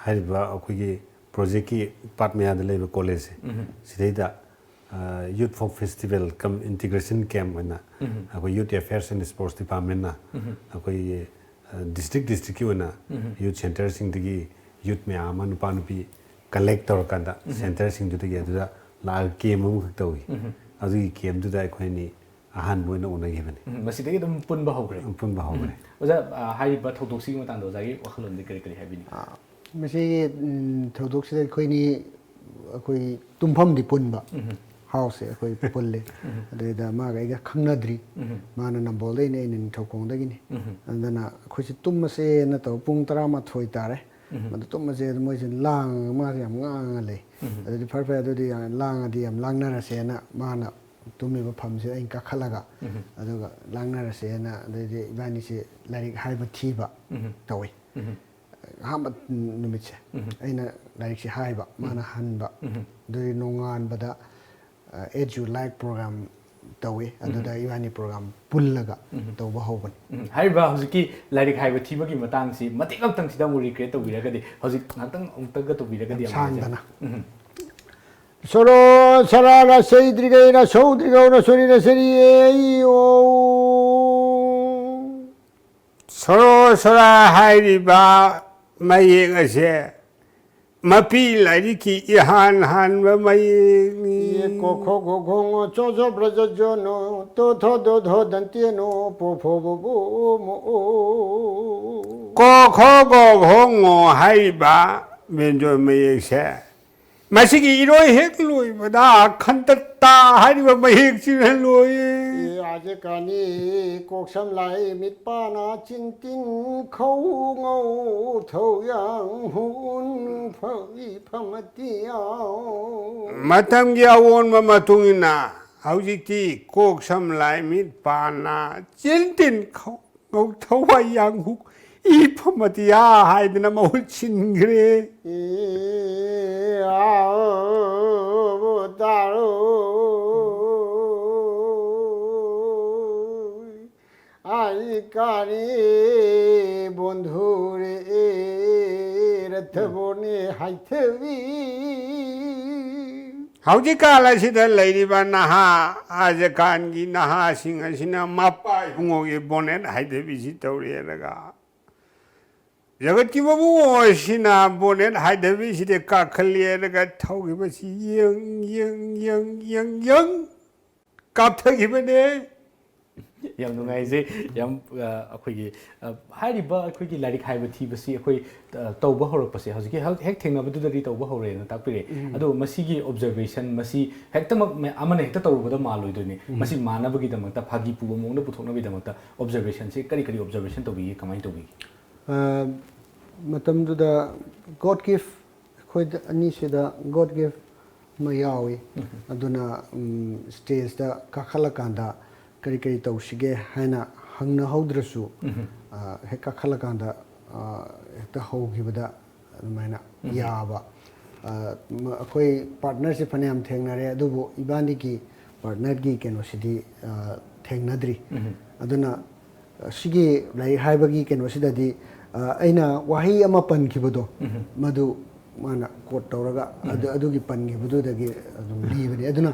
ꯍꯥꯏꯔꯤꯕ ꯑꯩꯈꯣꯏꯒꯤ ꯄ꯭ꯔꯣꯖꯦꯛꯀꯤ ꯄꯥꯠ ꯃꯌꯥꯗ ꯂꯩꯕ ꯀꯣꯂꯦꯖꯁꯦ, ꯁꯤꯗꯩꯗ, ꯑ, Youth for Festival cum Integration Camp ꯑꯣꯏꯅ ꯑꯩꯈꯣꯏ Youth Affairs and Sports Departmentꯅ ꯑꯩꯈꯣꯏꯒꯤ, ꯑ, ꯗꯤꯁꯇ꯭ꯔꯤꯛ ꯗꯤꯁꯇ꯭ꯔꯤꯛꯀꯤ ꯑꯣꯏꯅ ꯌꯨꯠ ꯁꯦꯟꯇꯔꯁꯤꯡꯗꯒꯤ ꯌꯨꯠ ꯃꯌꯥꯝ ꯑꯃ, ꯅꯨꯄꯥ ꯅꯨꯄꯤ ꯀꯂꯦꯛ ꯇꯧꯔꯀꯥꯟꯗ ꯁꯦꯟꯇꯔꯁꯤꯡꯗꯨꯗꯒꯤ ꯑꯗꯨꯗ ꯂꯥꯛꯑꯒ ꯀꯦꯝ ꯑꯃꯈꯛ ꯇꯧꯏ꯫ ꯑꯗꯨꯒꯤ ꯀꯦꯝꯗꯨꯗ ꯑꯩꯈꯣꯏ ꯑꯅꯤ ꯑꯍꯥꯟꯕ ꯑꯣꯏꯅ ꯎꯅꯈꯤꯕꯅꯤ꯫ ꯎꯝ, ꯃꯁꯤꯗꯒꯤ ꯑꯗꯨꯝ ꯄꯨꯟꯕ ꯍꯧꯈ꯭ꯔꯦ꯫ ꯄꯨꯟꯕ ꯍꯧꯈ꯭ꯔꯦ꯫ ꯎꯝ꯫ ꯑꯣꯖꯥ, ꯑ, ꯍꯥꯏꯔꯤꯕ ꯊꯧꯗꯣꯛꯁꯤꯒꯤ ꯃꯇꯥꯡꯗ ꯑꯣꯖꯥꯒꯤ ꯋꯥꯈꯜꯂꯣꯟꯗꯤ ꯀꯔꯤ ꯀꯔꯤ ꯍꯥꯏꯕꯤꯅꯤꯡꯉꯤ? ꯑ, ꯃꯁꯤꯒꯤ, ꯎꯝ, ꯊꯧꯗꯣꯛꯁꯤꯗ ꯑꯩꯈꯣꯏꯅꯤ, ꯑꯩꯈꯣꯏ ꯇꯨꯝꯐꯝꯗꯤ ꯄꯨꯟꯕ꯫ ꯎꯝ꯫ ꯍꯥꯎꯁꯁꯦ ꯑꯩꯈꯣꯏ ꯄꯨꯜꯂꯤ꯫ ꯎꯝ꯫ ꯑꯗꯨꯗꯩꯗ ꯃꯥꯒ ꯑꯩꯒ ꯈꯪꯅꯗ꯭ꯔꯤ꯫ ꯎꯝ꯫ ꯃꯥꯅ ꯅꯝꯕꯣꯜꯗꯩꯅꯦ, ꯑꯩꯅ ꯅꯤꯡꯊꯧꯈꯣꯡꯗꯒꯤꯅꯤ꯫ ꯎꯝ꯫ ꯑꯗꯨꯅ ꯑꯩꯈꯣꯏꯁꯦ ꯇꯨꯝꯃꯁꯦꯅ ꯇꯧ, ꯄꯨꯡ ꯇꯔꯥꯃꯥꯊꯣꯏ ꯇꯥꯔꯦ꯫ ꯎꯝ꯫ ꯃꯗꯨ ꯇꯨꯝꯃꯁꯦ, ꯑꯗꯨ ꯃꯣꯏꯁꯦ ꯂꯥꯡꯉꯒ, ꯃꯥꯁꯦ ꯌꯥꯝ ꯉꯥꯡꯉꯒ ꯂꯩ꯫ ꯎꯝ꯫ ꯑꯗꯨꯗꯤ ꯐꯔꯦ ꯐꯔꯦ, ꯑꯗꯨꯗꯤ ꯌꯥꯝ ꯂꯥꯡꯉꯗꯤ ꯌꯥꯝ ꯂꯥꯡꯅꯔꯁꯦꯅ ꯃꯥꯅ ꯇꯨꯝꯃꯤꯕ ꯐꯝꯁꯦ ꯑꯩꯅ ꯀꯥꯈꯠꯂꯒ, ꯎꯝ꯫ ꯑꯗꯨꯒ ꯂꯥꯡꯅꯔꯁꯦꯅ, ꯑꯗꯩꯗꯤ ꯏꯕꯥꯅꯤꯁꯦ ꯂꯥꯏꯔꯤꯛ ꯍꯥꯏꯕ ꯊꯤꯕ ꯎꯝ꯫ ꯇꯧꯋꯤ꯫ ꯎꯝ꯫ ꯑꯍꯥꯟꯕ ꯅꯨꯃꯤꯠꯁꯦ ꯎꯝ꯫ ꯑꯩꯅ ꯂꯥꯏꯔꯤꯛꯁꯦ ꯍꯥꯏꯕ, ꯎꯝ꯫ ꯃꯥꯅ ꯍꯟꯕ꯫ ꯎꯝ꯫ ꯑꯗꯨꯗꯤ ꯅꯣꯡꯉꯥꯟꯕꯗ, ꯑ, As You Like program ꯇꯧꯋꯤ꯫ ꯎꯝ꯫ ꯑꯗꯨꯗ ꯏꯕꯥꯅꯤ program ꯄꯨꯜꯂꯒ ꯎꯝ꯫ ꯇꯧꯕ ꯍꯧꯕꯅꯤ꯫ ꯎꯝ꯫ ꯍꯥꯏꯔꯤꯕ ꯍꯧꯖꯤꯛꯀꯤ ꯂꯥꯏꯔꯤꯛ ꯍꯥꯏꯕ ꯊꯤꯕꯒꯤ ꯃꯇꯥꯡꯁꯤ ꯃꯇꯦꯛ ꯑꯃꯇꯪꯁꯤꯗ ꯑꯃꯨꯛ recreate ꯇꯧꯕꯤꯔꯒꯗꯤ, ꯍꯧꯖꯤꯛ ꯉꯥꯛꯇꯪ ꯑꯃꯨꯛꯇꯒ ꯇꯧꯕꯤꯔꯒꯗꯤ ꯌꯥꯝ ꯌꯥꯝ ꯅꯨꯡꯉꯥꯏꯖꯩ꯫ ꯁꯥꯡꯗꯅ꯫ ꯎꯝ꯫ ꯁꯣꯔꯣ ꯁꯔꯥ ꯔꯁꯩꯗ꯭ꯔꯤꯒꯩ ꯔꯁꯣꯔꯤ ꯔꯁꯔꯤ ꯑꯦ ꯏ ꯑꯣ꯫ ꯁꯣꯔꯣ ꯁꯣꯔꯥ ꯍꯥꯏꯔꯤꯕ ꯃꯌꯦꯛ ꯑꯁꯦ ꯃꯄꯤ ꯂꯥꯏꯔꯤꯛꯀꯤ ꯏꯍꯥꯟ ꯍꯥꯟꯕ ꯃꯌꯦꯛꯅꯤ꯫ ꯌꯦ ꯀꯣ ꯈꯣ ꯒꯣ ꯘꯣ ꯉꯣ ꯆꯣ ꯖꯣ ꯕ꯭ꯔ ꯖ ꯖꯣ ꯅꯣ ꯇꯣ ꯊꯣ ꯗꯣ ꯙꯣ ꯗꯟꯇꯦ ꯅꯣ ꯄꯣ ꯐꯣ ꯕꯣ ꯕꯣ ꯃꯣ ꯑꯣ꯫ ꯀꯣ ꯈꯣ ꯒꯣ ꯘꯣ ꯉꯣ ꯍꯥꯏꯔꯤꯕ ꯕ꯭ꯌꯟꯖꯣꯟ ꯃꯌꯦꯛꯁꯦ, ꯃꯁꯤꯒꯤ ꯏꯔꯣꯏ ꯍꯦꯛ ꯂꯣꯏꯕꯗ ꯈꯟꯇꯠꯇ ꯍꯥꯏꯔꯤꯕ ꯃꯌꯦꯛꯁꯤꯅ ꯂꯣꯏꯌꯦ꯫ ꯑꯦ, ꯑꯥꯖ ꯀꯥꯅꯤ ꯀꯣꯛ ꯁꯝ ꯂꯥꯏ ꯃꯤꯠ ꯄꯥ ꯅꯥ ꯆꯤꯟ ꯇꯤꯟ ꯈꯧ ꯉꯧ ꯊꯧ ꯌꯥꯡ ꯍꯨꯟ ꯐꯧ ꯏ ꯐ ꯃ ꯇꯤ ꯌꯥꯎ꯫ ꯃꯇꯝꯒꯤ ꯑꯑꯣꯟꯕ ꯃꯇꯨꯡ ꯏꯟꯅ ꯍꯧꯖꯤꯛꯇꯤ ꯀꯣꯛ ꯁꯝ ꯂꯥꯏ ꯃꯤꯠ ꯄꯥ ꯅꯥ ꯆꯤꯟ ꯇꯤꯟ ꯈꯧ ꯉꯧ ꯊꯧ ꯋꯥꯏ ꯌꯥꯡ ꯍꯨꯛ ꯏ ꯐ ꯃ ꯇꯤ ꯌꯥ ꯍꯥꯏꯗꯅ ꯃꯍꯨꯠ ꯁꯤꯟꯈ꯭ꯔꯦ꯫ ꯏ ꯑꯥ ꯇꯥꯔꯣ꯫ ꯑꯥꯏ ꯀꯥꯔꯤ ꯕꯣꯟꯙꯨꯔꯦ ꯔꯊꯕꯣꯅꯦ ꯍꯥꯏꯊꯕꯤ꯫ ꯍꯧꯖꯤꯛꯀꯥꯟ ꯑꯁꯤꯗ ꯂꯩꯔꯤꯕ ꯅꯍꯥ, ꯑꯥꯖꯀꯥꯟꯒꯤ ꯅꯍꯥꯁꯤꯡ ꯑꯁꯤꯅ ꯃꯄꯥ ꯏꯕꯨꯡꯉꯣꯒꯤ ꯕꯣꯅꯦꯠ ꯍꯥꯏꯊꯕꯤꯁꯤ ꯇꯧꯔꯦꯔꯒ ꯖꯒꯠꯀꯤ ꯃꯕꯨꯡ ꯑꯣꯏꯁꯤꯅ ꯕꯣꯅꯦꯠ ꯍꯥꯏꯗꯕꯤꯁꯤꯗ ꯀꯥꯈꯠꯂꯦꯅꯒ ꯊꯧꯈꯤꯕꯁꯤ ꯌꯦꯡ ꯌꯦꯡ ꯌꯦꯡ ꯌꯦꯡ ꯌꯦꯡ ꯀꯥꯞꯊꯈꯤꯕꯅꯦ꯫ ꯌꯥꯝ ꯅꯨꯡꯉꯥꯏꯖꯩ꯫ ꯌꯥꯝ, ꯑ, ꯑꯩꯈꯣꯏꯒꯤ, ꯑ, ꯍꯥꯏꯔꯤꯕ ꯑꯩꯈꯣꯏꯒꯤ ꯂꯥꯏꯔꯤꯛ ꯍꯥꯏꯕ ꯊꯤꯕꯁꯤ ꯑꯩꯈꯣꯏ, ꯑ, ꯇꯧꯕ ꯍꯧꯔꯛꯄꯁꯦ ꯍꯧꯖꯤꯛꯀꯤ ꯍꯦꯛ, ꯍꯦꯛ ꯊꯦꯡꯅꯕꯗꯨꯗꯗꯤ ꯇꯧꯕ ꯍꯧꯔꯦꯅ ꯇꯥꯛꯄꯤꯔꯦ꯫ ꯑꯗꯣ ꯃꯁꯤꯒꯤ observation, ꯃꯁꯤ ꯍꯦꯛꯇꯃꯛ ꯃ-, ꯑꯃꯅ ꯍꯦꯛꯇ ꯇꯧꯔꯨꯕꯗ ꯃꯥꯜꯂꯣꯏꯗꯣꯏꯅꯤ꯫ ꯃꯁꯤ ꯃꯥꯟꯅꯕꯒꯤꯗꯃꯛꯇ, ꯐꯥꯒꯤ ꯄꯨꯕ ꯃꯑꯣꯡꯗ ꯄꯨꯊꯣꯛꯅꯕꯒꯤꯗꯃꯛꯇ observationꯁꯦ ꯀꯔꯤ ꯀꯔꯤ observation ꯇꯧꯕꯤꯒꯦ, ꯀꯃꯥꯏꯅ ꯇꯧꯕꯤꯒꯦ? ꯑ, ꯃꯇꯝꯗꯨꯗ God gift, ꯑꯩꯈꯣꯏꯗ ꯑꯅꯤꯁꯤꯗ God gift ꯑꯃ ꯌꯥꯎꯏ꯫ ꯑꯗꯨꯅ, ꯎꯝ, stageꯇ ꯀꯥꯈꯠꯂꯀꯥꯟꯗ ꯀꯔꯤ ꯀꯔꯤ ꯇꯧꯁꯤꯒꯦ ꯍꯥꯏꯅ ꯍꯪꯅꯍꯧꯗ꯭ꯔꯁꯨ, ꯑ, ꯍꯦꯛ ꯀꯥꯈꯠꯂꯀꯥꯟꯗ, ꯑ, ꯍꯦꯛꯇ ꯍꯧꯈꯤꯕꯗ ꯑꯗꯨꯃꯥꯏꯅ ꯌꯥꯕ꯫ ꯑ, ꯃ-, ꯑꯩꯈꯣꯏ partnerꯁꯤ ꯐꯅꯌꯥꯝ ꯊꯦꯡꯅꯔꯦ, ꯑꯗꯨꯕꯨ ꯏꯕꯥꯅꯤꯒꯤ partnerꯒꯤ ꯀꯩꯅꯣꯁꯤꯗꯤ, ꯑ, ꯊꯦꯡꯅꯗ꯭ꯔꯤ꯫ ꯑꯗꯨꯅ ꯁꯤꯒꯤ ꯂꯥꯏꯔꯤꯛ ꯍꯥꯏꯕꯒꯤ ꯀꯩꯅꯣꯁꯤꯗꯗꯤ, ꯑ, ꯑꯩꯅ ꯋꯥꯍꯩ ꯑꯃ ꯄꯟꯈꯤꯕꯗꯣ, ꯃꯗꯨ ꯃꯥꯅ quote ꯇꯧꯔꯒ ꯑꯗꯨ, ꯑꯗꯨꯒꯤ ꯄꯟꯈꯤꯕꯗꯨꯗꯒꯤ ꯑꯗꯨꯝ ꯂꯤꯕꯅꯤ꯫ ꯑꯗꯨꯅ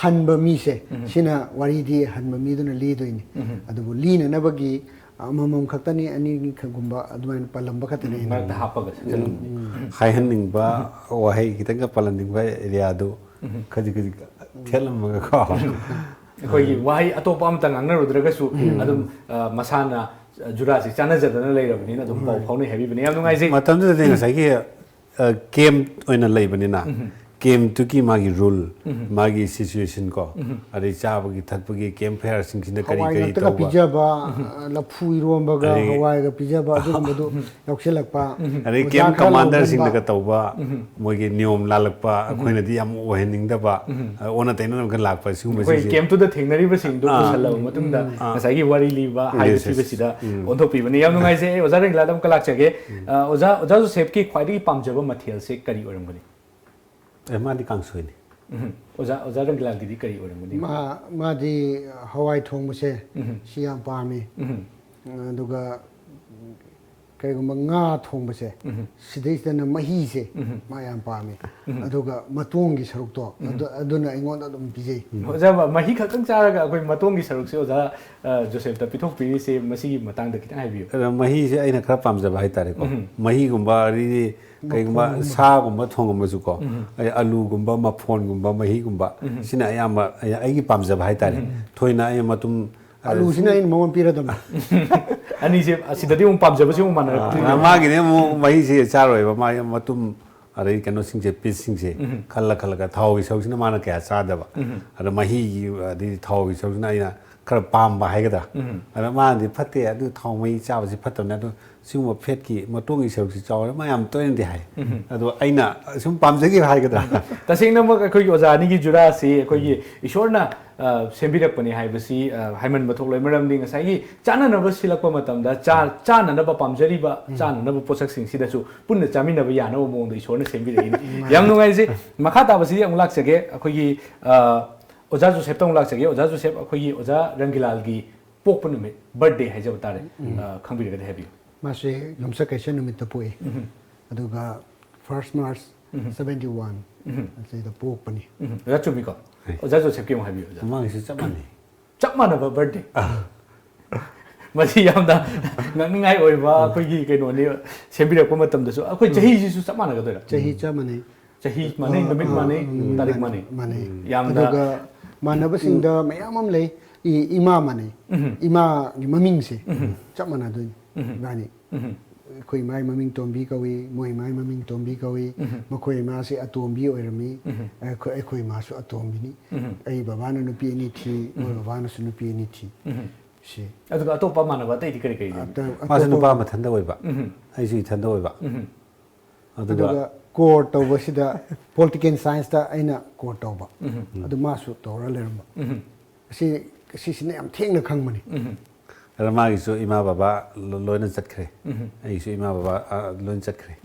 ꯍꯟꯕ ꯃꯤꯁꯦ, ꯁꯤꯅ ꯋꯥꯔꯤꯗꯤ ꯍꯟꯕ ꯃꯤꯗꯨꯅ ꯂꯤꯗꯣꯏꯅꯤ꯫ ꯑꯗꯨꯕꯨ ꯂꯤꯅꯅꯕꯒꯤ ꯑꯃꯃꯝ ꯈꯛꯇꯅꯤ, ꯑꯅꯤꯒꯨꯝꯕ ꯑꯗꯨꯃꯥꯏꯅ ꯄꯜꯂꯝꯕ ꯈꯛꯇꯅꯤ ꯑꯩꯅ꯫ ꯃꯔꯛꯇ ꯍꯥꯞꯄꯒ ꯁꯛꯆꯜꯂꯝꯕ꯫ ꯍꯥꯏꯍꯟꯅꯤꯡꯕ ꯋꯥꯍꯩ ꯈꯤꯇꯪꯒ ꯄꯜꯍꯟꯅꯤꯡꯕ areaꯗꯨ ꯈꯖꯤꯛ ꯈꯖꯤꯛ ꯊꯦꯠꯂꯝꯃꯒꯀꯣ꯫ ꯑꯩꯈꯣꯏꯒꯤ ꯋꯥꯍꯩ ꯑꯇꯣꯞꯄ ꯑꯃꯇ ꯉꯥꯡꯅꯔꯨꯗ꯭ꯔꯒꯁꯨ ꯑꯗꯨꯝ, ꯑ, ꯃꯁꯥꯅ ꯖꯨꯔꯥꯁꯤ ꯆꯥꯟꯅꯖꯗꯅ ꯂꯩꯔꯕꯅꯤꯅ ꯑꯗꯨꯝ ꯄꯥꯎ ꯐꯥꯎꯅꯩ ꯍꯥꯏꯕꯤꯕꯅꯦ꯫ ꯌꯥꯝ ꯅꯨꯡꯉꯥꯏꯖꯩ꯫ ꯃꯇꯝꯗꯨꯗꯗꯤ ꯉꯁꯥꯏꯒꯤ, ꯑ, camp ꯑꯣꯏꯅ ꯂꯩꯕꯅꯤꯅ, campꯇꯨꯒꯤ ꯃꯥꯒꯤ rule, ꯃꯥꯒꯤ situation ꯀꯣ, ꯑꯗꯩ ꯆꯥꯕꯒꯤ ꯊꯛꯄꯒꯤ camp fireꯁꯤꯡꯁꯤꯅ ꯀꯔꯤ ꯍꯋꯥꯏ ꯀꯔꯤ ꯉꯥꯛꯇꯒ ꯇꯧꯕ, ꯄꯤꯖꯕ, ꯂꯐꯨ ꯏꯔꯣꯝꯕꯒ ꯑꯗꯒꯤ ꯍꯋꯥꯏꯒ ꯄꯤꯖꯕ ꯑꯗꯨꯒꯨꯝꯕꯗꯨ ꯌꯥꯎꯁꯤꯜꯂꯛꯄ, ꯑꯗꯩ ꯑꯣꯖꯥ camp ꯈꯔ commanderꯁꯤꯡꯅꯒ ꯂꯥꯎꯍꯟꯕ꯫ ꯇꯧꯕ, ꯃꯣꯏꯒꯤ ꯅꯤꯌꯣꯝ ꯂꯥꯜꯂꯛꯄ, ꯑꯩꯈꯣꯏꯅꯗꯤ ꯌꯥꯝ ꯑꯣꯏꯍꯟꯅꯤꯡꯗꯕ, ꯑ, ꯑꯣꯟꯅ ꯇꯩꯅꯅꯕ ꯂꯥꯛꯄ ꯑꯩꯈꯣꯏ ꯁꯤꯒꯨꯝꯕꯁꯤꯡꯁꯦ꯫ Campꯇꯨꯗ ꯊꯦꯡꯅꯔꯤꯕꯁꯤꯡꯗꯨ ꯑꯥ꯫ ꯄꯨꯁꯜꯂꯕ ꯃꯇꯨꯡꯗ ꯎꯝ꯫ ꯉꯁꯥꯏꯒꯤ ꯋꯥꯔꯤ ꯂꯤꯕ ꯍꯥꯏꯕ Yes, yes. ꯊꯤꯕꯁꯤꯗ ꯎꯝ꯫ ꯑꯣꯟꯊꯣꯛꯄꯤꯕꯅꯤ꯫ ꯌꯥꯝ ꯅꯨꯡꯉꯥꯏꯖꯩ꯫ ꯑꯩ ꯑꯣꯖꯥ ꯔꯪꯒꯤꯂꯥꯗ ꯑꯃꯨꯛꯀ ꯂꯥꯛꯆꯒꯦ꯫ ꯑ, ꯑꯣꯖꯥ, ꯑꯣꯖꯥ ꯖꯣꯁꯦꯐꯀꯤ ꯈ꯭ꯋꯥꯏꯗꯒꯤ ꯄꯥꯝꯖꯕ ꯃꯊꯦꯜꯁꯦ ꯀꯔꯤ ꯑꯣꯏꯔꯝꯒꯅꯤ? ꯑꯦ, ꯃꯥꯗꯤ ꯀꯥꯡꯁꯣꯏꯅꯤ꯫ ꯎꯝ꯫ ꯑꯣꯖꯥ, ꯑꯣꯖꯥ ꯔꯪꯒꯤꯂꯥꯒꯤꯗꯤ ꯀꯔꯤ ꯑꯣꯏꯔꯝꯒꯅꯤ? ꯃꯥ-, ꯃꯥꯗꯤ ꯍꯋꯥꯏ ꯊꯣꯡꯕꯁꯦ ꯎꯝ꯫ ꯁꯤ ꯌꯥꯝ ꯄꯥꯝꯃꯤ꯫ ꯎꯝ꯫ ꯑꯗꯨꯒ ꯀꯩꯒꯨꯝꯕ ꯉꯥ ꯊꯣꯡꯕꯁꯦ, ꯁꯤꯗꯩꯁꯤꯗꯅ ꯃꯍꯤꯁꯦ ꯃꯥ ꯌꯥꯝ ꯄꯥꯝꯃꯤ꯫ ꯑꯗꯨꯒ ꯃꯇꯣꯡꯒꯤ ꯁꯔꯨꯛꯇꯣ, ꯑꯗꯨ, ꯑꯗꯨꯅ ꯑꯩꯉꯣꯟꯗ ꯑꯗꯨꯝ ꯄꯤꯖꯩ꯫ ꯑꯣꯖꯥ, ꯃꯍꯤ ꯈꯛꯇꯪ ꯆꯥꯔꯒ ꯑꯩꯈꯣꯏ ꯃꯇꯣꯡꯒꯤ ꯁꯔꯨꯛꯁꯦ ꯑꯣꯖꯥ, ꯑ, ꯖꯣꯁꯦꯐꯇ ꯄꯤꯊꯣꯛꯄꯤꯔꯤꯁꯦ, ꯃꯁꯤꯒꯤ ꯃꯇꯥꯡꯗ ꯈꯤꯇꯪ ꯍꯥꯏꯕꯤꯌꯨ꯫ ꯑꯗꯣ ꯃꯍꯤꯁꯦ ꯑꯩꯅ ꯈꯔ ꯄꯥꯝꯖꯕ ꯍꯥꯏꯇꯥꯔꯦꯀꯣ꯫ ꯃꯍꯤꯒꯨꯝꯕ, ꯑꯗꯩꯗꯤ ꯀꯩꯒꯨꯝꯕ ꯁꯥꯒꯨꯝꯕ ꯊꯣꯡꯉꯝꯃꯁꯨꯀꯣ, ꯑꯩ ꯑꯂꯨꯒꯨꯝꯕ, ꯃꯐꯣꯟꯒꯨꯝꯕ, ꯃꯍꯤꯒꯨꯝꯕ, ꯁꯤꯅ ꯑꯌꯥꯝꯕ ꯑꯩ, ꯑꯩꯒꯤ ꯄꯥꯝꯖꯕ ꯍꯥꯏꯇꯥꯔꯦ꯫ ꯊꯣꯏꯅ ꯑꯩ ꯃꯇꯨꯝ, ꯑꯂꯨꯁꯤꯅ ꯑꯩꯅ ꯃꯉꯣꯟ ꯄꯤꯔꯗꯝꯅꯤ꯫ ꯑꯅꯤꯁꯦ ꯑꯁꯤꯗꯗꯤ ꯑꯃꯨꯛ ꯄꯥꯝꯖꯕꯁꯤ ꯑꯃꯨꯛ ꯃꯥꯟꯅꯔꯛꯇ꯭ꯔꯤꯅꯦ꯫ ꯃꯥꯒꯤꯗꯤ ꯑꯃꯨꯛ ꯃꯍꯤꯁꯦ ꯆꯥꯔꯣꯏꯕ, ꯃꯥꯒꯤ ꯃꯇꯨꯝ, ꯑꯗꯩ ꯀꯩꯅꯣꯁꯤꯡꯁꯦ, ꯄꯤꯁꯁꯤꯡꯁꯦ ꯈꯜꯂ ꯈꯜꯂꯒ, ꯊꯥꯎꯒꯤ ꯁꯔꯨꯛꯁꯤꯅ ꯃꯥꯅ ꯀꯌꯥ ꯆꯥꯗꯕ꯫ ꯑꯗꯣ ꯃꯍꯤꯒꯤ, ꯑꯗꯩ ꯊꯥꯎꯒꯤ ꯁꯔꯨꯛꯁꯤꯅ ꯑꯩꯅ ꯈꯔ ꯄꯥꯝꯕ ꯍꯥꯏꯒꯗ꯭ꯔꯥ꯫ ꯑꯗꯣ ꯃꯥꯅꯗꯤ ꯐꯠꯇꯦ, ꯑꯗꯨ ꯊꯥꯎ ꯃꯍꯤ ꯆꯥꯕꯁꯤ ꯐꯠꯇꯕꯅꯤ, ꯑꯗꯨ ꯁꯤꯒꯨꯝꯕ ꯐꯦꯠꯀꯤ ꯃꯇꯣꯡꯒꯤ ꯁꯔꯨꯛꯁꯤ ꯆꯥꯎꯔ, ꯃꯥ ꯌꯥꯝ ꯇꯣꯏꯅꯗꯤ ꯍꯥꯏ꯫ ꯑꯗꯣ ꯑꯩꯅ ꯁꯨꯝ ꯄꯥꯝꯖꯈꯤꯕ ꯍꯥꯏꯒꯗ꯭ꯔꯥ꯫ ꯇꯁꯦꯡꯅꯃꯛ ꯑꯩꯈꯣꯏꯒꯤ ꯑꯣꯖꯥ ꯑꯅꯤꯒꯤ ꯖꯨꯔꯥꯁꯤ ꯑꯩꯈꯣꯏꯒꯤ ꯏꯁꯣꯔꯅ, ꯑ, ꯁꯦꯝꯕꯤꯔꯛꯄꯅꯤ ꯍꯥꯏꯕꯁꯤ, ꯑ, ꯍꯥꯏꯃꯟꯕ ꯊꯣꯛꯂꯣꯏ꯫ ꯃꯔꯝꯗꯤ ꯉꯁꯥꯏꯒꯤ ꯆꯥꯅꯅꯕ ꯁꯤꯜꯂꯛꯄ ꯃꯇꯝꯗ, ꯆꯥ-, ꯆꯥꯅꯅꯕ ꯄꯥꯝꯖꯔꯤꯕ ꯆꯥꯅꯅꯕ ꯄꯣꯠꯁꯛꯁꯤꯡꯁꯤꯗꯁꯨ ꯄꯨꯟꯅ ꯆꯥꯃꯤꯟꯅꯕ ꯌꯥꯅꯕ ꯃꯑꯣꯡꯗ ꯏꯁꯣꯔꯅ ꯁꯦꯝꯕꯤꯔꯛꯏꯅꯤ꯫ ꯌꯥꯝ ꯅꯨꯡꯉꯥꯏꯖꯩ꯫ ꯃꯈꯥ ꯇꯥꯕꯁꯤꯗꯤ ꯑꯃꯨꯛ ꯂꯥꯛꯆꯒꯦ꯫ ꯑꯩꯈꯣꯏꯒꯤ, ꯑ, ꯑꯣꯖꯥ ꯖꯣꯁꯦꯐꯇ ꯑꯃꯨꯛ ꯂꯥꯛꯆꯒꯦ꯫ ꯑꯣꯖꯥ ꯖꯣꯁꯦꯐ, ꯑꯩꯈꯣꯏꯒꯤ ꯑꯣꯖꯥ ꯔꯪꯒꯤꯂꯥꯜꯒꯤ ꯄꯣꯛꯄ ꯅꯨꯃꯤꯠ, ꯕꯔꯊꯗꯦ ꯍꯥꯏꯖꯕ ꯇꯥꯔꯦ, ꯑ, ꯈꯪꯕꯤꯔꯒꯗꯤ ꯍꯥꯏꯕꯤꯌꯨ꯫ ꯃꯥꯁꯦ ꯌꯨꯝꯁꯀꯩꯁ ꯅꯨꯃꯤꯠꯇ ꯄꯣꯛꯏ꯫ ꯑꯗꯨꯒ first March seventy one ꯑꯁꯤꯗ ꯄꯣꯛꯄꯅꯤ꯫ ꯎꯝ, ꯑꯣꯖꯥ ꯆꯨꯝꯃꯤꯀꯣ? ꯍꯣꯏ꯫ ꯑꯣꯖꯥ ꯖꯣꯁꯦꯐꯀꯤ ꯑꯃꯨꯛ ꯍꯥꯏꯕꯤꯌꯨ, ꯑꯣꯖꯥ꯫ ꯃꯥꯒꯤꯁꯨ ꯆꯞ ꯃꯥꯟꯅꯩ꯫ ꯆꯞ ꯃꯥꯟꯅꯕ ꯕꯔꯊꯗꯦ꯫ ꯃꯁꯤ ꯌꯥꯝꯅ ꯉꯛꯅꯤꯡꯉꯥꯏ ꯑꯣꯏꯕ ꯑꯩꯈꯣꯏꯒꯤ ꯀꯩꯅꯣꯅꯤ꯫ ꯁꯦꯝꯕꯤꯔꯛꯄ ꯃꯇꯝꯗꯁꯨ ꯑꯩꯈꯣꯏ ꯆꯍꯤꯁꯤꯁꯨ ꯆꯞ ꯃꯥꯟꯅꯒꯗꯣꯏꯔꯥ? ꯆꯍꯤ ꯆꯞ ꯃꯥꯟꯅꯩ꯫ ꯆꯍꯤ ꯃꯥꯟꯅꯩ, ꯑ, ꯅꯨꯃꯤꯠ ꯑ, ꯃꯥꯟꯅꯩ, ꯎꯝ, ꯇꯥꯔꯤꯛ ꯃꯥꯟꯅꯩ, ꯃꯥꯟꯅꯩ꯫ ꯃꯥꯟꯅꯩ꯫ ꯌꯥꯝꯅ ꯑꯗꯨꯒ ꯃꯥꯟꯅꯕꯁꯤꯡꯗ ꯃꯌꯥꯝ ꯑꯃ ꯂꯩ꯫ ꯏ-, ꯏꯃꯥ ꯃꯥꯟꯅꯩ꯫ ꯏꯃꯥꯒꯤ ꯃꯃꯤꯡꯁꯦ ꯆꯞ ꯃꯥꯟꯅꯗꯣꯏꯅꯤ ꯏꯕꯥꯅꯤ꯫ ꯑꯩꯈꯣꯏ ꯏꯃꯥꯒꯤ ꯃꯃꯤꯡ ꯇꯣꯝꯕꯤ ꯀꯧꯏ, ꯃꯣꯏ ꯏꯃꯥꯒꯤ ꯃꯃꯤꯡ ꯇꯣꯝꯕꯤ ꯀꯧꯏ꯫ ꯃꯈꯣꯏ ꯏꯃꯥꯁꯦ ꯑꯇꯣꯝꯕꯤ ꯑꯣꯏꯔꯝꯃꯤ꯫ ꯑꯩꯈꯣꯏ, ꯑꯩꯈꯣꯏ ꯏꯃꯥꯁꯨ ꯑꯇꯣꯝꯕꯤꯅꯤ꯫ ꯑꯩ ꯕꯕꯥꯅ ꯅꯨꯄꯤ ꯑꯅꯤ ꯊꯤ, ꯃꯣꯏ ꯕꯕꯥꯅꯁꯨ ꯅꯨꯄꯤ ꯑꯅꯤ ꯊꯤ꯫ ꯁꯤ꯫ ꯑꯗꯨꯒ ꯑꯇꯣꯞꯄ ꯃꯥꯟꯅꯕ ꯑꯇꯩꯗꯤ ꯀꯔꯤ ꯀꯔꯤ ꯂꯩ? ꯑꯇ-, ꯃꯥꯁꯨ ꯑꯇꯣꯞꯄ ꯅꯨꯄꯥ ꯃꯊꯟꯇ ꯑꯣꯏꯕ, ꯑꯩꯁꯨ ꯏꯊꯟꯇ ꯑꯣꯏꯕ꯫ ꯑꯗꯨꯒ ꯑꯗꯨꯒ core ꯇꯧꯕꯁꯤꯗ political scienceꯇ ꯑꯩꯅ core ꯇꯧꯕ꯫ ꯑꯗꯨ ꯃꯥꯁꯨ ꯇꯧꯔ ꯂꯩꯔꯝꯕ꯫ ꯑꯁꯤ, ꯑꯁꯤꯁꯤꯅ ꯌꯥꯝ ꯊꯦꯡꯅ ꯈꯪꯕꯅꯤ꯫ ꯑꯗ ꯃꯥꯒꯤꯁꯨ ꯏꯃꯥ ꯕꯕꯥ ꯂꯣ-, ꯂꯣꯏꯅ ꯆꯠꯈ꯭ꯔꯦ꯫ ꯑꯩꯒꯤꯁꯨ ꯏꯃꯥ ꯕꯕꯥ, ꯑ, ꯂꯣꯏꯅ ꯆꯠꯈ꯭ꯔꯦ꯫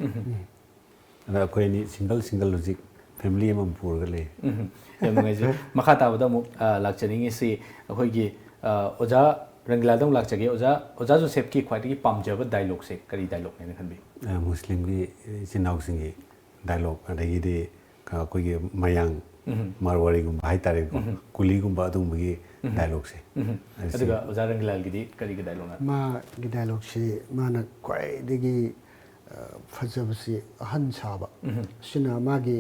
ꯑꯗ ꯑꯩꯈꯣꯏ ꯑꯅꯤ single single ꯍꯧꯖꯤꯛ family ꯑꯃꯃꯝ ꯄꯨꯔꯒ ꯂꯩ꯫ ꯌꯥꯝ ꯅꯨꯡꯉꯥꯏꯖꯩ꯫ ꯃꯈꯥ ꯇꯥꯕꯗ ꯑꯃꯨꯛ, ꯑ, ꯂꯥꯛꯆꯅꯤꯡꯉꯤꯁꯤ ꯑꯩꯈꯣꯏꯒꯤ, ꯑ, ꯑꯣꯖꯥ ꯔꯪꯒꯤꯂꯥꯗ ꯑꯃꯨꯛ ꯂꯥꯛꯆꯒꯦ꯫ ꯑꯣꯖꯥ, ꯑꯣꯖꯥ ꯖꯣꯁꯦꯐꯀꯤ ꯈ꯭ꯋꯥꯏꯗꯒꯤ ꯄꯥꯝꯖꯕ ꯗꯥꯏꯂꯣꯛꯁꯦ ꯀꯔꯤ ꯗꯥꯏꯂꯣꯛꯅꯦꯅ ꯈꯟꯕꯤ? ꯑ, ꯃꯨꯁꯂꯤꯝꯒꯤ ꯏꯆꯤꯟ ꯏꯅꯥꯎꯁꯤꯡꯒꯤ ꯗꯥꯏꯂꯣꯛ, ꯑꯗꯒꯤꯗꯤ ꯑꯩꯈꯣꯏꯒꯤ ꯃꯌꯥꯡ ꯎꯝ꯫ ꯃꯥꯔꯋꯥꯔꯤꯒꯨꯝꯕ ꯍꯥꯏꯇꯥꯔꯦꯀꯣ, ꯎꯝ꯫ ꯀꯨꯂꯤꯒꯨꯝꯕ ꯑꯗꯨꯒꯨꯝꯕꯒꯤ ꯎꯝ꯫ ꯗꯥꯏꯂꯣꯛꯁꯦ꯫ ꯎꯝ꯫ ꯑꯁꯤ ꯑꯗꯨꯒ ꯑꯣꯖꯥ ꯔꯪꯒꯤꯂꯥꯜꯒꯤꯗꯤ ꯀꯔꯤꯒꯤ ꯗꯥꯏꯂꯣꯛꯅ? ꯃꯥꯒꯤ ꯗꯥꯏꯂꯣꯛꯁꯤ ꯃꯥꯅ ꯈ꯭ꯋꯥꯏꯗꯒꯤ, ꯑ, ꯐꯖꯕꯁꯤ ꯑꯍꯟ ꯁꯥꯕ꯫ ꯎꯝ꯫ ꯑꯁꯤꯅ ꯃꯥꯒꯤ,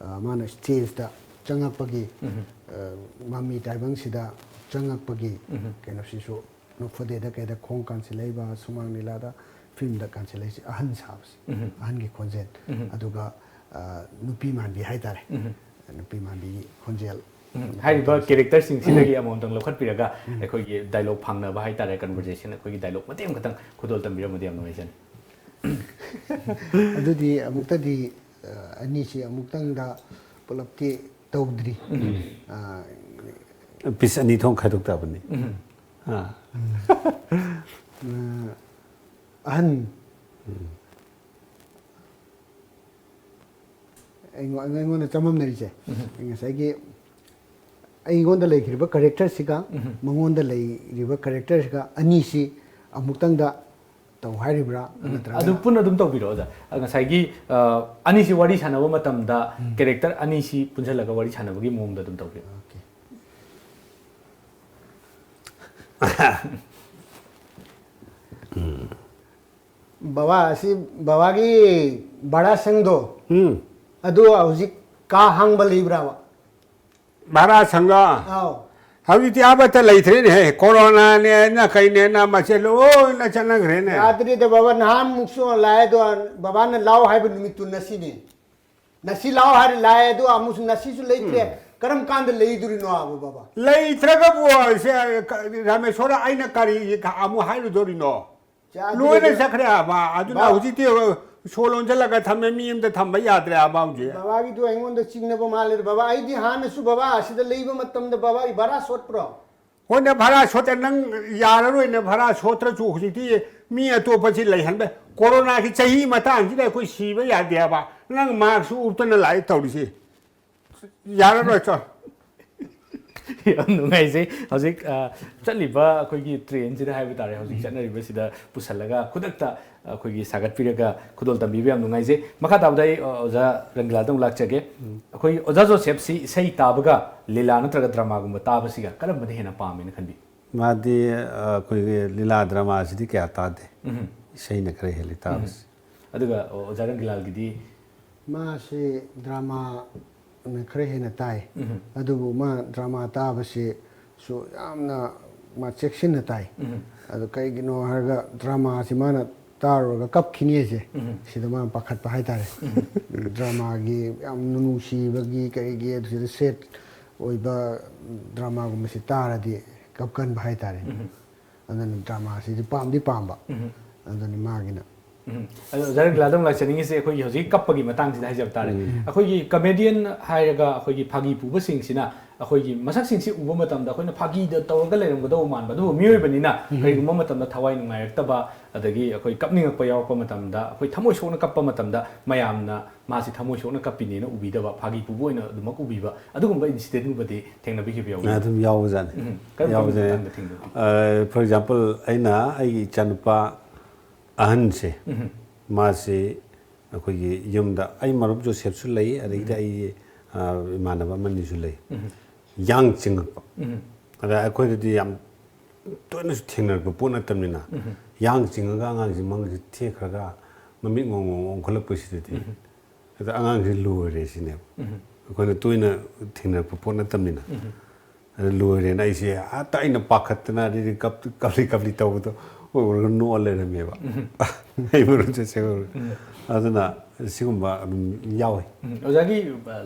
ꯑ, ꯃꯥꯅ ꯁ꯭ꯇꯦꯖꯇ ꯆꯪꯉꯛꯄꯒꯤ, ꯎꯝ꯫ ꯑ, ꯃꯃꯤ ꯇꯥꯏꯕꯪꯁꯤꯗ ꯆꯪꯉꯛꯄꯒꯤ ꯎꯝ꯫ ꯀꯩꯅꯣꯁꯤꯁꯨ ꯅꯣꯛꯐꯗꯦꯗ ꯀꯩꯗ ꯈꯣꯡ ꯀꯥꯟꯁꯤꯜꯂꯛꯏꯕ, ꯁꯨꯃꯥꯡ ꯂꯤꯂꯥꯗ, ꯐꯤꯂꯝꯗ ꯀꯥꯟꯁꯤꯜꯂꯛꯏꯁꯤ ꯑꯍꯟ ꯁꯥꯕꯁꯤ, ꯎꯝ꯫ ꯑꯍꯟꯒꯤ ꯈꯣꯟꯖꯦꯜ, ꯎꯝ꯫ ꯑꯗꯨꯒ, ꯑ, ꯅꯨꯄꯤ ꯃꯥꯟꯕꯤ ꯍꯥꯏꯇꯥꯔꯦ꯫ ꯎꯝ꯫ ꯅꯨꯄꯤ ꯃꯥꯟꯕꯤꯒꯤ ꯈꯣꯟꯖꯦꯜ꯫ ꯎꯝ꯫ ꯍꯥꯏꯔꯤꯕ ꯀꯦꯔꯦꯛꯇꯔꯁꯤꯡꯁꯤꯗꯒꯤ ꯑꯃꯃꯝꯇꯪ ꯂꯧꯈꯠꯄꯤꯔꯒ ꯎꯝ꯫ ꯑꯩꯈꯣꯏꯒꯤ ꯗꯥꯏꯂꯣꯛ ꯐꯥꯡꯅꯕ ꯍꯥꯏꯇꯥꯔꯦ, ꯀꯟꯚꯔꯖꯦꯁꯟ, ꯑꯩꯈꯣꯏꯒꯤ ꯗꯥꯏꯂꯣꯛ ꯃꯇꯦꯛ ꯑꯃꯈꯛꯇꯪ ꯈꯨꯗꯣꯜ ꯇꯝꯕꯤꯔꯝꯃꯗꯤ ꯌꯥꯝ ꯅꯨꯡꯉꯥꯏꯖꯅꯤ꯫ ꯑꯗꯨꯗꯤ ꯑꯃꯨꯛꯇꯗꯤ, ꯑ, ꯑꯅꯤꯁꯤ ꯑꯃꯨꯛꯇꯪꯗ ꯄꯨꯂꯞꯇꯤ ꯇꯧꯗ꯭ꯔꯤ꯫ ꯎꯝ꯫ ꯑ, ꯄꯤꯁ ꯑꯅꯤ ꯊꯣꯛꯅ ꯈꯥꯏꯗꯣꯛ ꯇꯥꯕꯅꯤ꯫ ꯎꯝ꯫ ꯑꯥ꯫ ꯎꯝ꯫ ꯑ, ꯑꯍꯟ ꯎꯝ꯫ ꯑꯩꯉꯣ-, ꯑꯩꯉꯣꯟꯗ ꯆꯃꯝꯅꯔꯤꯁꯦ, ꯎꯝ꯫ ꯉꯁꯥꯏꯒꯤ ꯑꯩꯉꯣꯟꯗ ꯂꯩꯈ꯭ꯔꯤꯕ ꯀꯦꯔꯦꯛꯇꯔꯁꯤꯒ ꯎꯝ꯫ ꯃꯉꯣꯟꯗ ꯂꯩꯔꯤꯕ ꯀꯦꯔꯦꯛꯇꯔꯁꯤꯒ ꯑꯅꯤꯁꯤ ꯑꯃꯨꯛꯇꯪꯗ ꯇꯧ ꯍꯥꯏꯔꯤꯕ꯭ꯔꯥ? ꯎꯝ꯫ ꯅꯠꯇ꯭ꯔꯒꯅ ꯑꯗꯨ ꯄꯨꯟꯅ ꯑꯗꯨꯝ ꯇꯧꯕꯤꯔꯣ, ꯑꯣꯖꯥ꯫ ꯉꯁꯥꯏꯒꯤ, ꯑ, ꯑꯅꯤꯁꯤ ꯋꯥꯔꯤ ꯁꯥꯟꯅꯕ ꯃꯇꯝꯗ ꯎꯝ꯫ ꯀꯦꯔꯦꯛꯇꯔ ꯑꯅꯤꯁꯤ ꯄꯨꯟꯁꯤꯜꯂꯒ ꯋꯥꯔꯤ ꯁꯥꯟꯅꯕꯒꯤ ꯃꯑꯣꯡꯗ ꯑꯗꯨꯝ ꯇꯧꯕꯤꯔꯣ꯫ ꯑꯣꯀꯦ꯫ ꯎꯝ꯫ ꯕꯕꯥ, ꯑꯁꯤ ꯕꯕꯥꯒꯤ ꯚꯔꯥ ꯁꯪꯗꯣ, ꯎꯝ꯫ ꯑꯗꯨ ꯍꯧꯖꯤꯛ ꯀꯥ ꯍꯥꯡꯕ ꯂꯩꯕ꯭ꯔꯥꯕ? ꯚꯔꯥ ꯁꯪꯒ? ꯑꯥꯎ꯫ ꯍꯧꯖꯤꯛꯇꯤ ꯑꯃꯠꯇ ꯂꯩꯇ꯭ꯔꯦꯅꯦꯍꯦ, ꯀꯣꯔꯣꯅꯥꯅꯦꯅ ꯀꯩꯅꯦꯅ ꯃꯁꯦ ꯂꯣꯏꯅ ꯆꯠꯅꯈ꯭ꯔꯦꯅꯦ꯫ ꯌꯥꯗ꯭ꯔꯤꯗ ꯕꯕꯥ, ꯅꯍꯥꯟꯃꯨꯛꯁꯨ ꯂꯥꯛꯑꯦ, ꯑꯗꯣ ꯕꯕꯥꯅ ꯂꯥꯛꯑꯣ ꯍꯥꯏꯕ ꯅꯨꯃꯤꯠꯇꯨ ꯉꯁꯤꯅꯤ꯫ ꯉꯁꯤ ꯂꯥꯛꯑꯣ ꯍꯥꯏꯔ ꯂꯥꯛꯑꯦ, ꯑꯗꯣ ꯑꯃꯨꯛꯁꯨ ꯉꯁꯤꯁꯨ ꯂꯩꯇ꯭ꯔꯦ꯫ ꯎꯝ꯫ ꯀꯔꯝ ꯀꯥꯟꯗ ꯂꯩꯗꯣꯔꯤꯅꯣ ꯍꯥꯏꯕ ꯕꯕꯥ? ꯂꯩꯇ꯭ꯔꯒꯕꯨ, ꯁꯦ, ꯀ-, ꯔꯥꯃꯦꯁꯣꯔ, ꯑꯩꯅ ꯀꯔꯤ ꯑꯃꯨꯛ ꯍꯥꯏꯔꯨꯗꯣꯔꯤꯅꯣ? ꯆꯥꯗ꯭ꯔꯦ ꯂꯣꯏꯅ ꯑꯗꯨ ꯆꯠꯈ꯭ꯔꯦ ꯍꯥꯏꯕ꯫ ꯑꯗꯨꯅ ꯕꯥ- ꯍꯧꯖꯤꯛꯇꯤ ꯁꯣ ꯂꯣꯟꯁꯤꯜꯂꯒ ꯊꯝꯃꯦ, ꯃꯤ ꯑꯝꯇ ꯊꯝꯕ ꯌꯥꯗ꯭ꯔꯦ ꯍꯥꯏꯕ ꯍꯧꯖꯤꯛ꯫ ꯕꯕꯥꯒꯤꯗꯨ ꯑꯩꯉꯣꯟꯗ ꯆꯤꯡꯅꯕ ꯃꯥꯜꯂꯦꯗ ꯕꯕꯥ꯫ ꯑꯩꯗꯤ ꯍꯥꯟꯅꯁꯨ ꯕꯕꯥ ꯑꯁꯤꯗ ꯂꯩꯕ ꯃꯇꯝꯗ ꯕꯕꯥꯒꯤ ꯚꯔꯥ ꯁꯣꯠꯄ꯭ꯔꯣ? ꯍꯣꯏꯅꯦ, ꯚꯔꯥ ꯁꯣꯠꯇ ꯅꯪ ꯌꯥꯔꯔꯣꯏꯅꯦ, ꯚꯔꯥ ꯁꯣꯠꯇ꯭ꯔꯁꯨ ꯍꯧꯖꯤꯛꯇꯤ ꯃꯤ ꯑꯇꯣꯞꯄꯁꯤ ꯂꯩꯍꯟꯕ꯫ ꯀꯣꯔꯣꯅꯥꯒꯤ ꯆꯍꯤ ꯃꯇꯥꯡꯁꯤꯗ ꯑꯩꯈꯣꯏ ꯁꯤꯕ ꯌꯥꯗꯦ ꯍꯥꯏꯕ꯫ ꯅꯪ ꯃꯥꯛꯁꯁꯨ ꯎꯞꯇꯅ ꯂꯥꯛꯑꯦ ꯇꯧꯔꯤꯁꯤ꯫ ꯌꯥꯔꯔꯣꯏ, ꯆꯣ꯫ ꯌꯥꯝ ꯅꯨꯡꯉꯥꯏꯖꯩ꯫ ꯍꯧꯖꯤꯛ ꯑ, ꯆꯠꯂꯤꯕ ꯑꯩꯈꯣꯏꯒꯤ ꯇ꯭ꯔꯦꯟꯁꯤꯗ ꯍꯥꯏꯕ ꯇꯥꯔꯦ, ꯍꯧꯖꯤꯛ ꯆꯠꯅꯔꯤꯕꯁꯤꯗ ꯄꯨꯁꯜꯂꯒ ꯈꯨꯗꯛꯇ ꯑꯩꯈꯣꯏꯒꯤ ꯁꯥꯒꯠꯄꯤꯔꯒ ꯈꯨꯗꯣꯜ ꯇꯝꯕꯤꯕ ꯌꯥꯝ ꯅꯨꯡꯉꯥꯏꯖꯩ꯫ ꯃꯈꯥ ꯇꯥꯕꯗ ꯑꯩ ꯑ, ꯑꯣꯖꯥ ꯔꯪꯒꯤꯂꯥꯗ ꯑꯃꯨꯛ ꯂꯥꯛꯆꯒꯦ꯫ ꯑꯩꯈꯣꯏ ꯑꯣꯖꯥ ꯖꯣꯁꯦꯞꯁꯤ ꯏꯁꯩ ꯇꯥꯕꯒ ꯂꯤꯂꯥ ꯅꯠꯇ꯭ꯔꯒ ꯗ꯭ꯔꯃꯥꯒꯨꯝꯕ ꯇꯥꯕꯁꯤꯒ ꯀꯔꯝꯕꯅ ꯍꯦꯟꯅ ꯄꯥꯝꯃꯦꯅ ꯈꯟꯕꯤ? ꯃꯥꯗꯤ ꯑ, ꯑꯩꯈꯣꯏꯒꯤ ꯂꯤꯂꯥ ꯗ꯭ꯔꯃꯥꯁꯤꯗꯤ ꯀꯌꯥ ꯇꯥꯗꯦ꯫ ꯏꯁꯩꯅ ꯈꯔ ꯍꯦꯜꯂꯤ ꯇꯥꯕꯁꯤ꯫ ꯑꯗꯨꯒ ꯑꯣꯖꯥ ꯔꯪꯒꯤꯂꯥꯜꯒꯤꯗꯤ? ꯃꯥꯁꯤ ꯗ꯭ꯔꯃꯥꯅ ꯈꯔ ꯍꯦꯟꯅ ꯇꯥꯏ꯫ ꯑꯗꯨꯕꯨ ꯃꯥ ꯗ꯭ꯔꯃꯥ ꯇꯥꯕꯁꯤ ꯁꯨ ꯌꯥꯝꯅ ꯃꯥ ꯆꯦꯛꯁꯤꯟꯅ ꯇꯥꯏ꯫ ꯑꯗꯨ ꯀꯩꯒꯤꯅꯣ ꯍꯥꯏꯔꯒ ꯗ꯭ꯔꯃꯥꯁꯤ ꯃꯥꯅ ꯇꯥꯔꯨꯔꯒ ꯀꯞꯈꯤꯅꯤꯁꯦ ꯁꯤꯗ ꯃꯥꯅ ꯄꯥꯈꯠꯄ ꯍꯥꯏꯇꯥꯔꯦ꯫ ꯗ꯭ꯔꯃꯥꯒꯤ ꯌꯥꯝ ꯅꯨꯡꯁꯤꯕꯒꯤ ꯀꯩꯒꯤ ꯑꯗꯨꯁꯤꯗ ꯁꯦꯠ ꯑꯣꯏꯕ ꯗ꯭ꯔꯃꯥꯒꯨꯝꯕꯁꯤ ꯇꯥꯔꯗꯤ ꯀꯞꯀꯟꯕ ꯍꯥꯏꯇꯥꯔꯦ꯫ ꯑꯗꯨꯅ ꯗ꯭ꯔꯃꯥꯁꯤꯗꯤ ꯄꯥꯝꯗꯤ ꯄꯥꯝꯕ꯫ ꯑꯗꯨꯅꯤ ꯃꯥꯒꯤꯅ꯫ ꯎꯝ꯫ ꯑꯗꯣ ꯑꯣꯖꯥ ꯔꯪꯒꯤꯂꯥꯗ ꯑꯃꯨꯛ ꯂꯥꯛꯆꯅꯤꯡꯉꯤꯁꯦ ꯑꯩꯈꯣꯏꯒꯤ ꯍꯧꯖꯤꯛ ꯀꯞꯄꯒꯤ ꯃꯇꯥꯡꯁꯤꯗ ꯍꯥꯏꯖꯕ ꯇꯥꯔꯦ꯫ ꯑꯩꯈꯣꯏꯒꯤ ꯀꯃꯦꯗꯤꯌꯟ ꯍꯥꯏꯔꯒ ꯑꯩꯈꯣꯏꯒꯤ ꯐꯥꯒꯤ ꯄꯨꯕꯁꯤꯡꯁꯤꯅ ꯑꯩꯈꯣꯏꯒꯤ ꯃꯁꯛꯁꯤꯡꯁꯤ ꯎꯕ ꯃꯇꯝꯗ ꯑꯩꯈꯣꯏꯅ ꯐꯥꯒꯤꯗ ꯇꯧꯔꯒ ꯂꯩꯔꯝꯒꯗꯧꯕ ꯃꯥꯟꯕ, ꯑꯗꯨꯕꯨ ꯃꯤꯑꯣꯏꯕꯅꯤꯅ ꯀꯔꯤꯒꯨꯝꯕ ꯃꯇꯝꯗ ꯊꯋꯥꯏ ꯅꯨꯡꯉꯥꯏꯔꯛꯇꯕ, ꯑꯗꯒꯤ ꯑꯩꯈꯣꯏ ꯀꯞꯅꯤꯡꯉꯛꯄ ꯌꯥꯎꯔꯛꯄ ꯃꯇꯝꯗ, ꯑꯩꯈꯣꯏ ꯊꯃꯣꯏ ꯁꯣꯛꯅ ꯀꯞꯄ ꯃꯇꯝꯗ ꯃꯌꯥꯝꯅ ꯃꯥꯁꯤ ꯊꯃꯣꯏ ꯁꯣꯛꯅ ꯀꯞꯄꯤꯅꯦꯅ ꯎꯕꯤꯗꯕ, ꯐꯥꯒꯤ ꯄꯨꯕ ꯑꯣꯏꯅ ꯑꯗꯨꯃꯛ ꯎꯕꯤꯕ, ꯑꯗꯨꯒꯨꯝꯕ ꯏꯟꯁꯤꯗꯦꯟꯒꯨꯝꯕꯗꯤ ꯊꯦꯡꯅꯕꯤꯈꯤꯕ ꯌꯥꯎꯕꯤꯕ꯭ꯔꯥ? ꯑꯗꯨꯝ ꯌꯥꯎꯕꯖꯥꯠꯅꯤ꯫ ꯎꯝ, ꯀꯔꯝ ꯀꯔꯝꯕ ꯌꯥꯎꯕꯖꯥꯠꯅꯤ꯫ ꯃꯇꯥꯡꯗ ꯊꯦꯡꯅꯕꯤ? ꯑ, for example, ꯑꯩꯅ ꯑꯩꯒꯤ ꯏꯆꯥꯅꯨꯄꯥ ꯑꯍꯟꯁꯦ, ꯃꯥꯁꯤ ꯑꯩꯈꯣꯏꯒꯤ ꯌꯨꯝꯗ ꯑꯩ ꯃꯔꯨꯞ ꯖꯣꯁꯦꯞꯁꯨ ꯂꯩ, ꯑꯗꯒꯤꯗꯤ ꯑꯩꯒꯤ ꯑ, ꯏꯃꯥꯟꯅꯕ ꯑꯃꯅꯤꯁꯨ ꯂꯩ꯫ ꯌꯥꯡ ꯆꯤꯡꯉꯛꯄ꯫ ꯑꯗ ꯑꯩꯈꯣꯏꯗꯗꯤ ꯌꯥꯝ ꯇꯣꯏꯅꯁꯨ ꯊꯦꯡꯅꯔꯛꯄ ꯄꯣꯠ ꯅꯠꯇꯕꯅꯤꯅ, ꯌꯥꯡ ꯆꯤꯡꯉꯒ ꯑꯉꯥꯡꯁꯤ ꯃꯪꯁꯤ ꯊꯦꯛꯈ꯭ꯔꯒ ꯃꯃꯤꯠ ꯉꯣꯡ ꯉꯣꯡ ꯑꯣꯟꯈꯠꯂꯛꯄꯁꯤꯗꯗꯤ, ꯑꯗ ꯑꯉꯥꯡꯁꯤ ꯂꯣꯏꯔꯦ ꯁꯤꯅꯦꯕ꯫ ꯑꯩꯈꯣꯏꯅ ꯇꯣꯏꯅ ꯊꯦꯡꯅꯔꯛꯄ ꯄꯣꯠ ꯅꯠꯇꯕꯅꯤꯅ꯫ ꯑꯗ ꯂꯣꯏꯔꯦꯅ ꯑꯩꯁꯦ ꯍꯦꯛꯇ ꯑꯩꯅ ꯄꯥꯈꯠꯇꯅ ꯑꯗꯩꯗꯤ ꯀꯞ-, ꯀꯞꯂꯤ ꯀꯞꯂꯤ ꯇꯧꯕꯗꯣ ꯎꯔꯒ ꯅꯣꯛꯑ ꯂꯩꯔꯝꯃꯦꯕ꯫ ꯑꯩ ꯃꯔꯨꯞ ꯆꯠꯁꯦ ꯎꯔꯒ꯫ ꯑꯗꯨꯅ ꯁꯤꯒꯨꯝꯕ ꯑꯗꯨꯝ ꯌꯥꯎꯋꯤ꯫ ꯎꯝ, ꯑꯣꯖꯥꯒꯤ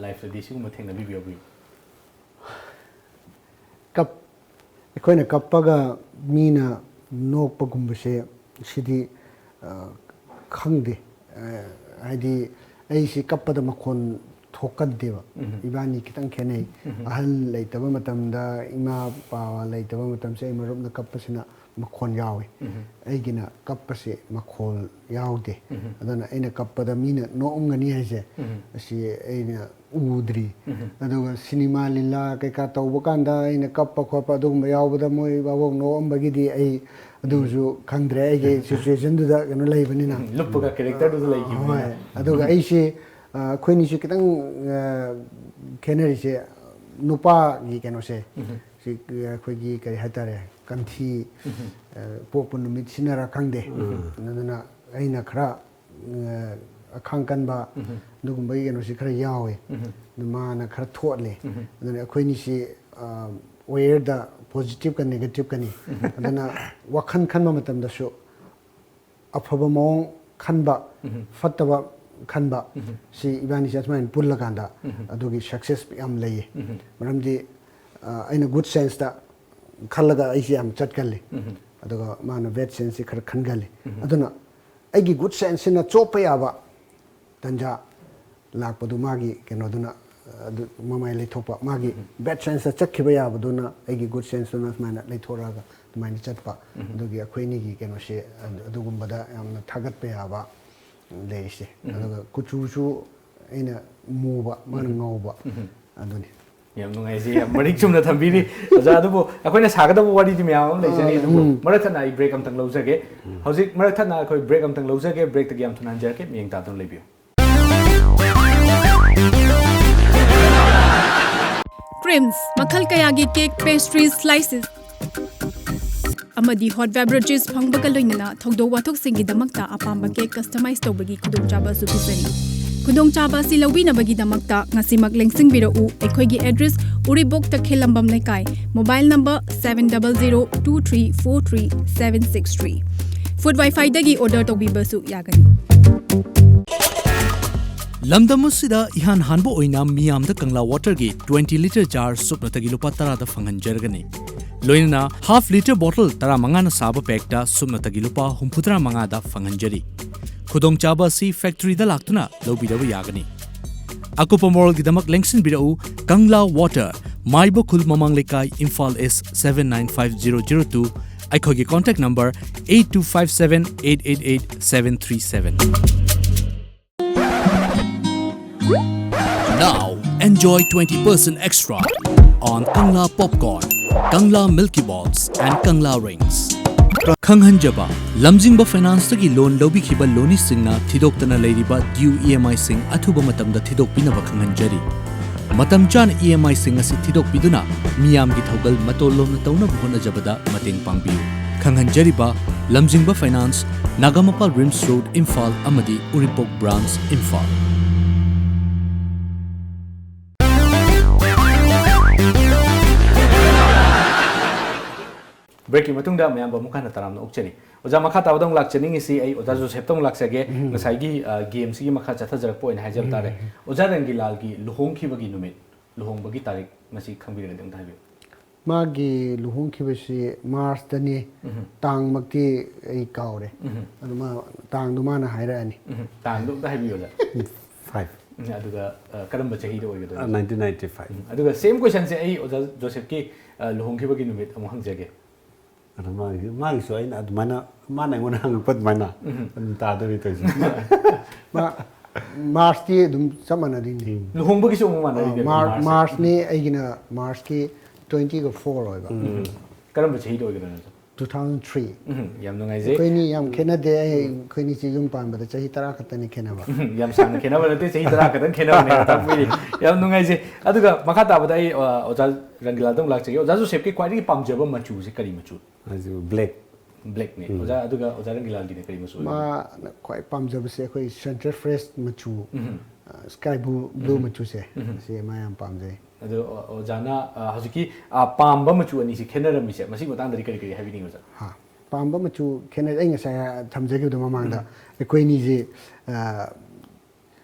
ꯂꯥꯏꯐꯇꯗꯤ ꯁꯤꯒꯨꯝꯕ ꯊꯦꯡꯅꯕꯤꯕ ꯌꯥꯎꯕꯤꯕ꯭ꯔꯥ? ꯀꯞ ꯑꯩꯈꯣꯏꯅ ꯀꯞꯄꯒ ꯃꯤꯅ ꯅꯣꯛꯄꯒꯨꯝꯕꯁꯦ ꯁꯤꯗꯤ ꯑ, ꯈꯪꯗꯦ꯫ ꯑ, ꯍꯥꯏꯗꯤ ꯑꯩꯁꯤ ꯀꯞꯄꯗ ꯃꯈꯣꯟ ꯊꯣꯛꯀꯟꯗꯦꯕ꯫ ꯏꯕꯥꯅꯤ ꯈꯤꯇꯪ ꯈꯦꯠꯅꯩ꯫ ꯑꯍꯜ ꯂꯩꯇꯕ ꯃꯇꯝꯗ, ꯏꯃꯥ ꯏꯄꯥ ꯂꯩꯇꯕ ꯃꯇꯝꯁꯦ ꯑꯩ ꯃꯔꯨꯞꯅ ꯀꯞꯄꯁꯤꯅ ꯃꯈꯣꯟ ꯌꯥꯎꯏ꯫ ꯑꯩꯒꯤꯅ ꯀꯞꯄꯁꯦ ꯃꯈꯣꯜ ꯌꯥꯎꯗꯦ꯫ ꯑꯗꯨꯅ ꯑꯩꯅ ꯀꯞꯄꯗ ꯃꯤꯅ ꯅꯣꯛꯑꯝꯒꯅꯤ ꯍꯥꯏꯁꯦ, ꯑꯁꯤ ꯑꯩꯅ ꯎꯗ꯭ꯔꯤ꯫ ꯑꯗꯨꯒ ꯁꯤꯅꯦꯃꯥ ꯂꯤꯂꯥ ꯀꯩꯀꯥ ꯇꯧꯕ ꯀꯥꯟꯗ ꯑꯩꯅ ꯀꯞꯄ ꯈꯣꯠꯄ ꯑꯗꯨꯒꯨꯝꯕ ꯌꯥꯎꯕꯗ ꯃꯣꯏ ꯕꯥꯕꯣꯛ ꯅꯣꯛꯑꯝꯕꯒꯤꯗꯤ ꯑꯩ ꯑꯗꯨꯁꯨ ꯈꯪꯗ꯭ꯔꯦ, ꯑꯩꯒꯤ ꯁꯤꯆꯨꯋꯦꯁꯟꯗꯨꯗ ꯀꯩꯅꯣ ꯂꯩꯕꯅꯤꯅ꯫ ꯎꯝ, ꯂꯨꯞꯄꯒ ꯀꯦꯔꯦꯛꯇꯔꯗꯨꯗ ꯂꯩꯈꯤꯕꯅꯤꯅ꯫ ꯍꯣꯏ꯫ ꯑꯗꯨꯒ ꯑꯩꯁꯤ, ꯑ, ꯑꯩꯈꯣꯏꯅꯤꯁꯤ ꯈꯤꯇꯪ, ꯑ, ꯈꯦꯠꯅꯔꯤꯁꯦ ꯅꯨꯄꯥꯒꯤ ꯀꯩꯅꯣꯁꯦ, ꯁꯤ, ꯑ, ꯑꯩꯈꯣꯏꯒꯤ ꯀꯔꯤ ꯍꯥꯏꯇꯥꯔꯦ, ꯀꯟꯊꯤ, ꯑ, ꯄꯣꯛꯄ ꯅꯨꯃꯤꯠ ꯁꯤꯟꯅꯔ ꯈꯪꯗꯦ꯫ ꯑꯗꯨꯅ ꯑꯩꯅ ꯈꯔ, ꯑ, ꯑꯈꯥꯡ ꯀꯟꯕ, ꯑꯗꯨꯒꯨꯝꯕꯒꯤ ꯀꯩꯅꯣꯁꯤ ꯈꯔ ꯌꯥꯎꯋꯦ꯫ ꯑꯗꯨ ꯃꯥꯅ ꯈꯔ ꯊꯣꯠꯂꯦ꯫ ꯑꯗꯨꯅ ꯑꯩꯈꯣꯏꯅꯤꯁꯤ, ꯑ, ꯋꯦꯌꯔꯗ ꯄꯣꯖꯤꯇꯤꯚꯀ ꯅꯦꯒꯦꯇꯤꯚꯀꯅꯤ꯫ ꯑꯗꯨꯅ ꯋꯥꯈꯜ ꯈꯟꯕ ꯃꯇꯝꯗꯁꯨ ꯑꯐꯕ ꯃꯑꯣꯡ ꯈꯟꯕ, ꯐꯠꯇꯕ ꯈꯟꯕ, ꯁꯤ ꯏꯕꯥꯅꯤꯁꯦ ꯑꯁꯨꯃꯥꯏꯅ ꯄꯨꯜꯂꯀꯥꯟꯗ ꯑꯗꯨꯒꯤ ꯁꯛꯁꯦꯁ ꯌꯥꯝ ꯂꯩꯌꯦ꯫ ꯃꯔꯝꯗꯤ, ꯑ, ꯑꯩꯅ ꯒꯨꯗ ꯁꯦꯟꯁꯇ ꯈꯜꯂꯒ ꯑꯩꯁꯦ ꯌꯥꯝ ꯆꯠꯀꯜꯂꯤ꯫ ꯑꯗꯨꯒ ꯃꯥꯅ ꯕꯦꯗ ꯁꯦꯟꯁꯁꯤ ꯈꯔ ꯈꯟꯒꯜꯂꯤ꯫ ꯑꯗꯨꯅ ꯑꯩꯒꯤ ꯒꯨꯗ ꯁꯦꯟꯁꯁꯤꯅ ꯆꯣꯞꯄ ꯌꯥꯕ ꯇꯟꯖꯥ ꯂꯥꯛꯄꯗꯨ ꯃꯥꯒꯤ ꯀꯩꯅꯣꯗꯨꯅ, ꯑꯗꯨ ꯃꯃꯥꯏ ꯂꯩꯊꯣꯛꯄ, ꯃꯥꯒꯤ ꯕꯦꯗ ꯁꯦꯟꯁꯇ ꯆꯠꯈꯤꯕ ꯌꯥꯕꯗꯨꯅ ꯑꯩꯒꯤ ꯒꯨꯗ ꯁꯦꯟꯁꯇꯨꯅ ꯁꯨꯃꯥꯏꯅ ꯂꯩꯊꯣꯔꯛꯑꯒ ꯑꯗꯨꯃꯥꯏꯅ ꯆꯠꯄ꯫ ꯑꯗꯨꯒꯤ ꯑꯩꯈꯣꯏ ꯑꯅꯤꯒꯤ ꯀꯩꯅꯣꯁꯦ ꯑꯗꯨ-, ꯑꯗꯨꯒꯨꯝꯕꯗ ꯌꯥꯝꯅ ꯊꯥꯒꯠꯄ ꯌꯥꯕ ꯂꯩꯔꯤꯁꯦ꯫ ꯑꯗꯨꯒ ꯀꯨꯆꯨꯁꯨ ꯑꯩꯅ ꯃꯨꯕ, ꯃꯥꯅ ꯉꯧꯕ꯫ ꯑꯗꯨꯅꯤ꯫ ꯌꯥꯝ ꯅꯨꯡꯉꯥꯏꯖꯩ, ꯌꯥꯝ ꯃꯔꯤꯛ ꯆꯨꯝꯅ ꯊꯝꯕꯤꯔꯤ ꯑꯣꯖꯥ꯫ ꯑꯗꯨꯕꯨ ꯑꯩꯈꯣꯏꯅ ꯁꯥꯒꯗꯕ ꯋꯥꯔꯤꯗꯤ ꯃꯌꯥꯝ ꯑꯃ ꯂꯩꯖꯔꯤ, ꯑꯗꯨꯕꯨ ꯃꯔꯛ ꯊꯠꯅ ꯑꯩ ꯕ꯭ꯔꯦꯛ ꯑꯝꯇꯪ ꯂꯧꯖꯒꯦ꯫ ꯍꯧꯖꯤꯛ ꯃꯔꯛ ꯊꯠꯅ ꯑꯩꯈꯣꯏ ꯕ꯭ꯔꯦꯛ ꯑꯝꯇꯪ ꯂꯧꯖꯒꯦ꯫ ꯕ꯭ꯔꯦꯛꯇꯒꯤ ꯌꯥꯝ ꯊꯨꯅ ꯍꯟꯖꯔꯛꯀꯦ, ꯃꯤꯠꯌꯦꯡ ꯇꯥꯗꯨꯅ ꯂꯩꯕꯤꯌꯨ꯫ ꯀ꯭ꯔꯤꯝꯁ ꯃꯈꯜ ꯀꯌꯥꯒꯤ ꯀꯦꯛ, ꯄꯦꯁꯇ꯭ꯔꯤ, ꯁ꯭ꯂꯥꯏꯁꯦꯁ ꯑꯃꯗꯤ ꯍꯣꯠ ꯕꯦꯚꯔꯦꯖꯦꯁ ꯐꯪꯕꯒ ꯂꯣꯏꯅꯅ ꯊꯧꯗꯣꯛ ꯋꯥꯊꯣꯛꯁꯤꯡꯒꯤꯗꯃꯛꯇ ꯑꯄꯥꯝꯕ ꯀꯦꯛ ꯀꯁꯇꯃꯥꯏꯖ ꯇꯧꯕꯒꯤ ꯈꯨꯗꯣꯡꯆꯥꯕꯁꯨ ꯄꯤꯖꯔꯤ꯫ ꯈꯨꯗꯣꯡꯆꯥꯕ ꯑꯁꯤ ꯂꯧꯕꯤꯅꯕꯒꯤꯗꯃꯛꯇ ꯉꯁꯤꯃꯛ ꯂꯦꯡꯁꯤꯟꯕꯤꯔꯛꯎ꯫ ꯑꯩꯈꯣꯏꯒꯤ ꯑꯦꯗ꯭ꯔꯦꯁ ꯎꯔꯤꯕꯣꯛ ꯇꯈꯦꯜꯂꯝꯕꯝ ꯂꯩꯀꯥꯏ, mobile number seven double zero two three four three seven six three꯫ Food ꯋꯥꯏꯐꯥꯏꯗꯒꯤ ꯑꯣꯔꯗꯔ ꯇꯧꯕꯤꯕꯁꯨ ꯌꯥꯒꯅꯤ꯫ ꯂꯝꯗꯝ ꯑꯁꯤꯗ ꯏꯍꯥꯟ ꯍꯥꯟꯕ ꯑꯣꯏꯅ ꯃꯤꯌꯥꯝꯗ ꯀꯪꯂꯥ ꯋꯥꯇꯔꯒꯤ twenty litre jar ꯁꯨꯞꯅꯇꯒꯤ ꯂꯨꯄꯥ ꯇꯔꯥꯗ ꯐꯪꯍꯟꯖꯔꯒꯅꯤ꯫ ꯂꯣꯏꯅꯅ half litre bottle ꯇꯔꯥꯃꯉꯥꯅ ꯁꯥꯕ ꯄꯦꯛꯇ ꯁꯨꯞꯅꯇꯒꯤ ꯂꯨꯄꯥ ꯍꯨꯝꯐꯨꯇꯔꯥ ꯃꯉꯥꯗ ꯐꯪꯍꯟꯖꯔꯤ꯫ ꯈꯨꯗꯣꯡꯆꯥꯕ ꯑꯁꯤ ꯐꯦꯛꯇꯔꯤꯗ ꯂꯥꯛꯇꯨꯅ ꯂꯧꯕꯤꯗꯕ ꯌꯥꯒꯅꯤ꯫ ꯑꯀꯨꯞꯄ ꯃꯔꯣꯜꯒꯤꯗꯃꯛ ꯂꯦꯡꯁꯤꯟꯕꯤꯔꯛꯎ ꯀꯪꯂꯥ ꯋꯥꯇꯔ, ꯃꯥꯏꯕ ꯈꯨꯜ ꯃꯃꯥꯡ ꯂꯩꯀꯥꯏ, ꯏꯝꯐꯥꯜ ꯏꯁ seven nine five zero zero two, ꯑꯩꯈꯣꯏꯒꯤ contact number eight two five seven eight eight eight seven three seven. Now enjoy twenty percent extra on Kangla Popcorn, Kangla Milky Balls and Kangla Rings. ꯈꯪꯍꯟꯖꯕ, ꯂꯝꯖꯤꯡꯕ ꯐꯥꯏꯅꯥꯟꯁꯇꯒꯤ ꯂꯣꯟ ꯂꯧꯕꯤꯈꯤꯕ ꯂꯣꯅꯤꯁꯤꯡꯅ ꯊꯤꯗꯣꯛꯇꯅ ꯂꯩꯔꯤꯕ due E M I ꯁꯤꯡ ꯑꯊꯨꯕ ꯃꯇꯝꯗ ꯊꯤꯗꯣꯛꯄꯤꯅꯕ ꯈꯪꯍꯟꯖꯔꯤ꯫ ꯃꯇꯝ ꯆꯥꯅ E M I ꯁꯤꯡ ꯑꯁꯤ ꯊꯤꯗꯣꯛꯄꯤꯗꯨꯅ ꯃꯤꯌꯥꯝꯒꯤ ꯊꯧꯒꯜ ꯃꯇꯣꯜ ꯂꯣꯝꯅ ꯇꯧꯅꯕ ꯍꯣꯠꯅꯖꯕꯗ ꯃꯇꯦꯡ ꯄꯥꯡꯕꯤꯌꯨ꯫ ꯈꯪꯍꯟꯖꯔꯤꯕ, ꯂꯝꯖꯤꯡꯕ ꯐꯥꯏꯅꯥꯟꯁ, ꯅꯥꯒꯥꯃꯄꯥꯜ ꯔꯤꯝꯁ ꯔꯣꯗ, ꯏꯝꯐꯥꯜ ꯑꯃꯗꯤ ꯎꯔꯤꯄꯣꯛ ꯕ꯭ꯔꯥꯟꯆ, ꯏꯝꯐꯥꯜ꯫ ꯕ꯭ꯔꯦꯛꯀꯤ ꯃꯇꯨꯡꯗ ꯃꯌꯥꯝꯕꯨ ꯑꯃꯨꯛ ꯍꯟꯅ ꯇꯔꯥꯝꯅ ꯑꯣꯛꯆꯔꯤ꯫ ꯑꯣꯖꯥ, ꯃꯈꯥ ꯇꯥꯕꯗ ꯑꯃꯨꯛ ꯂꯥꯛꯆꯅꯤꯡꯉꯤꯁꯤ ꯑꯩ ꯑꯣꯖꯥ ꯖꯣꯁꯦꯐꯇ ꯑꯃꯨꯛ ꯂꯥꯛꯆꯒꯦ꯫ ꯎꯝ꯫ ꯉꯁꯥꯏꯒꯤ, ꯑ, ꯒꯦꯝꯁꯤꯒꯤ ꯃꯈꯥ ꯆꯠꯊꯖꯔꯛꯄ ꯑꯣꯏꯅ ꯍꯥꯏꯖꯕ ꯇꯥꯔꯦ꯫ ꯎꯝ꯫ ꯑꯣꯖꯥ ꯔꯪꯒꯤꯂꯥꯜꯒꯤ ꯂꯨꯍꯣꯡꯈꯤꯕꯒꯤ ꯅꯨꯃꯤꯠ, ꯂꯨꯍꯣꯡꯕꯒꯤ ꯇꯥꯔꯤꯛ ꯃꯁꯤ ꯈꯪꯕꯤꯔꯒꯗꯤ ꯑꯝꯇ ꯍꯥꯏꯕꯤꯌꯨ꯫ ꯃꯥꯒꯤ ꯂꯨꯍꯣꯡꯈꯤꯕꯁꯤ ꯃꯥꯔꯆꯇꯅꯤ꯫ ꯎꯝ꯫ ꯇꯥꯡꯃꯛꯇꯤ ꯑꯩ ꯀꯥꯎꯔꯦ꯫ ꯎꯝ꯫ ꯑꯗꯨ ꯃꯥ, ꯇꯥꯡꯗꯣ ꯃꯥꯅ ꯍꯥꯏꯔꯛꯑꯅꯤ꯫ ꯎꯝ꯫ ꯇꯥꯡꯗꯣ ꯑꯝꯇ ꯍꯥꯏꯕꯤꯌꯨ, ꯑꯣꯖꯥ꯫ Five꯫ ꯎꯝ, ꯑꯗꯨꯒ, ꯑ, ꯀꯔꯝꯕ ꯆꯍꯤꯗ ꯑꯣꯏꯒꯗꯣꯏꯅꯣ? ꯑ, nineteen ninety five꯫ ꯎꯝ, ꯑꯗꯨꯒ same questionꯁꯦ ꯑꯩ ꯑꯣꯖꯥ ꯖꯣꯁꯦꯐꯀꯤ, ꯑ, ꯂꯨꯍꯣꯡꯈꯤꯕꯒꯤ ꯅꯨꯃꯤꯠ ꯑꯃꯨꯛ ꯍꯪꯖꯒꯦ꯫ ꯑꯗꯣ ꯃꯥꯒꯤ, ꯃꯥꯒꯤꯁꯨ ꯑꯩꯅ ꯑꯗꯨꯃꯥꯏꯅ, ꯃꯥꯅ ꯑꯩꯉꯣꯟꯗ ꯍꯪꯉꯛꯄ ꯑꯗꯨꯃꯥꯏꯅ ꯎꯝ꯫ ꯑꯗꯨꯝ ꯇꯥꯗꯣꯔꯤ ꯇꯧꯔꯤꯁꯦ꯫ ꯃꯥ, ꯃꯥꯔꯆꯇꯤ ꯑꯗꯨꯝ ꯆꯞ ꯃꯥꯟꯅꯗꯣꯏꯅꯤ꯫ ꯎꯝ꯫ ꯂꯨꯍꯣꯡꯕꯒꯤꯁꯨ ꯑꯃꯨꯛ ꯃꯥꯟꯅꯔꯤꯗꯅ, ꯑ, ꯃꯥꯔ-, ꯃꯥꯔꯆꯁꯦ꯫ ꯃꯥꯔꯆꯅꯤ, ꯑꯩꯒꯤꯅ ꯃꯥꯔꯆꯀꯤ twentyꯒ four ꯑꯣꯏꯕ꯫ ꯎꯝ꯫ ꯀꯔꯝꯕ ꯆꯍꯤꯗ ꯑꯣꯏꯒꯗꯣꯏꯅꯣ? Two thousand three꯫ ꯎꯝ, ꯌꯥꯝ ꯅꯨꯡꯉꯥꯏꯖꯩ꯫ ꯑꯩꯈꯣꯏꯅꯤ ꯌꯥꯝ ꯈꯦꯠꯅꯗꯦ꯫ ꯑꯩ, ꯎꯝ꯫ ꯑꯩꯈꯣꯏꯅꯤꯁꯦ ꯌꯨꯝ ꯄꯥꯟꯕꯗ ꯆꯍꯤ ꯇꯔꯥ ꯈꯛꯇꯅꯤ ꯈꯦꯠꯅꯕ꯫ ꯎꯝ, ꯌꯥꯝ ꯁꯥꯡꯅ ꯈꯦꯠꯅꯕ ꯅꯠꯇꯦ, ꯆꯍꯤ ꯇꯔꯥ ꯈꯛꯇꯪ ꯈꯦꯠꯅꯕꯅꯦꯅ ꯇꯥꯛꯄꯤꯔꯤ꯫ ꯌꯥꯝ ꯅꯨꯡꯉꯥꯏꯖꯩ꯫ ꯑꯗꯨꯒ ꯃꯈꯥ ꯇꯥꯕꯗ ꯑꯩ, ꯑ, ꯑꯣꯖꯥ ꯔꯪꯒꯤꯂꯥꯜꯗ ꯑꯃꯨꯛ ꯂꯥꯛꯆꯒꯦ꯫ ꯑꯣꯖꯥ ꯖꯣꯁꯦꯐꯀꯤ ꯈ꯭ꯋꯥꯏꯗꯒꯤ ꯄꯥꯝꯖꯕ ꯃꯆꯨꯁꯦ ꯀꯔꯤ ꯃꯆꯨ? ꯑꯩꯁꯨ black꯫ Blackꯅꯦ꯫ ꯎꯝ꯫ ꯑꯣꯖꯥ, ꯑꯗꯨꯒ ꯑꯣꯖꯥ ꯔꯪꯒꯤꯂꯥꯜꯒꯤꯅ ꯀꯔꯤ ꯃꯆꯨ ꯑꯣꯏꯕꯅꯣ? ꯃꯥꯅ ꯈ꯭ꯋꯥꯏ ꯄꯥꯝꯖꯕꯁꯦ ꯑꯩꯈꯣꯏ Center Fresh ꯃꯆꯨ, ꯎꯝ꯫ ꯑ, sky blue, blue ꯎꯝ꯫ ꯃꯆꯨꯁꯦ, ꯎꯝ꯫ ꯁꯤ ꯃꯥ ꯌꯥꯝ ꯄꯥꯝꯖꯩ꯫ ꯑꯗꯣ, ꯑ, ꯑꯣꯖꯥꯅ, ꯑ, ꯍꯧꯖꯤꯛꯀꯤ, ꯑ, ꯄꯥꯝꯕ ꯃꯆꯨ ꯑꯅꯤꯁꯤ ꯈꯦꯠꯅꯔꯝꯃꯤꯁꯦ, ꯃꯁꯤꯒꯤ ꯃꯇꯥꯡꯗꯗꯤ ꯀꯔꯤ ꯀꯔꯤ ꯍꯥꯏꯕꯤꯅꯤꯡꯉꯤ, ꯑꯣꯖꯥ? ꯍꯥ, ꯄꯥꯝꯕ ꯃꯆꯨ ꯈꯦꯠꯅ-, ꯑꯩ ꯉꯁꯥꯏ ꯊꯝꯖꯈꯤꯕꯗꯣ ꯃꯃꯥꯡꯗ, ꯎꯝ꯫ ꯑꯩꯈꯣꯏ ꯑꯅꯤꯁꯦ, ꯑ,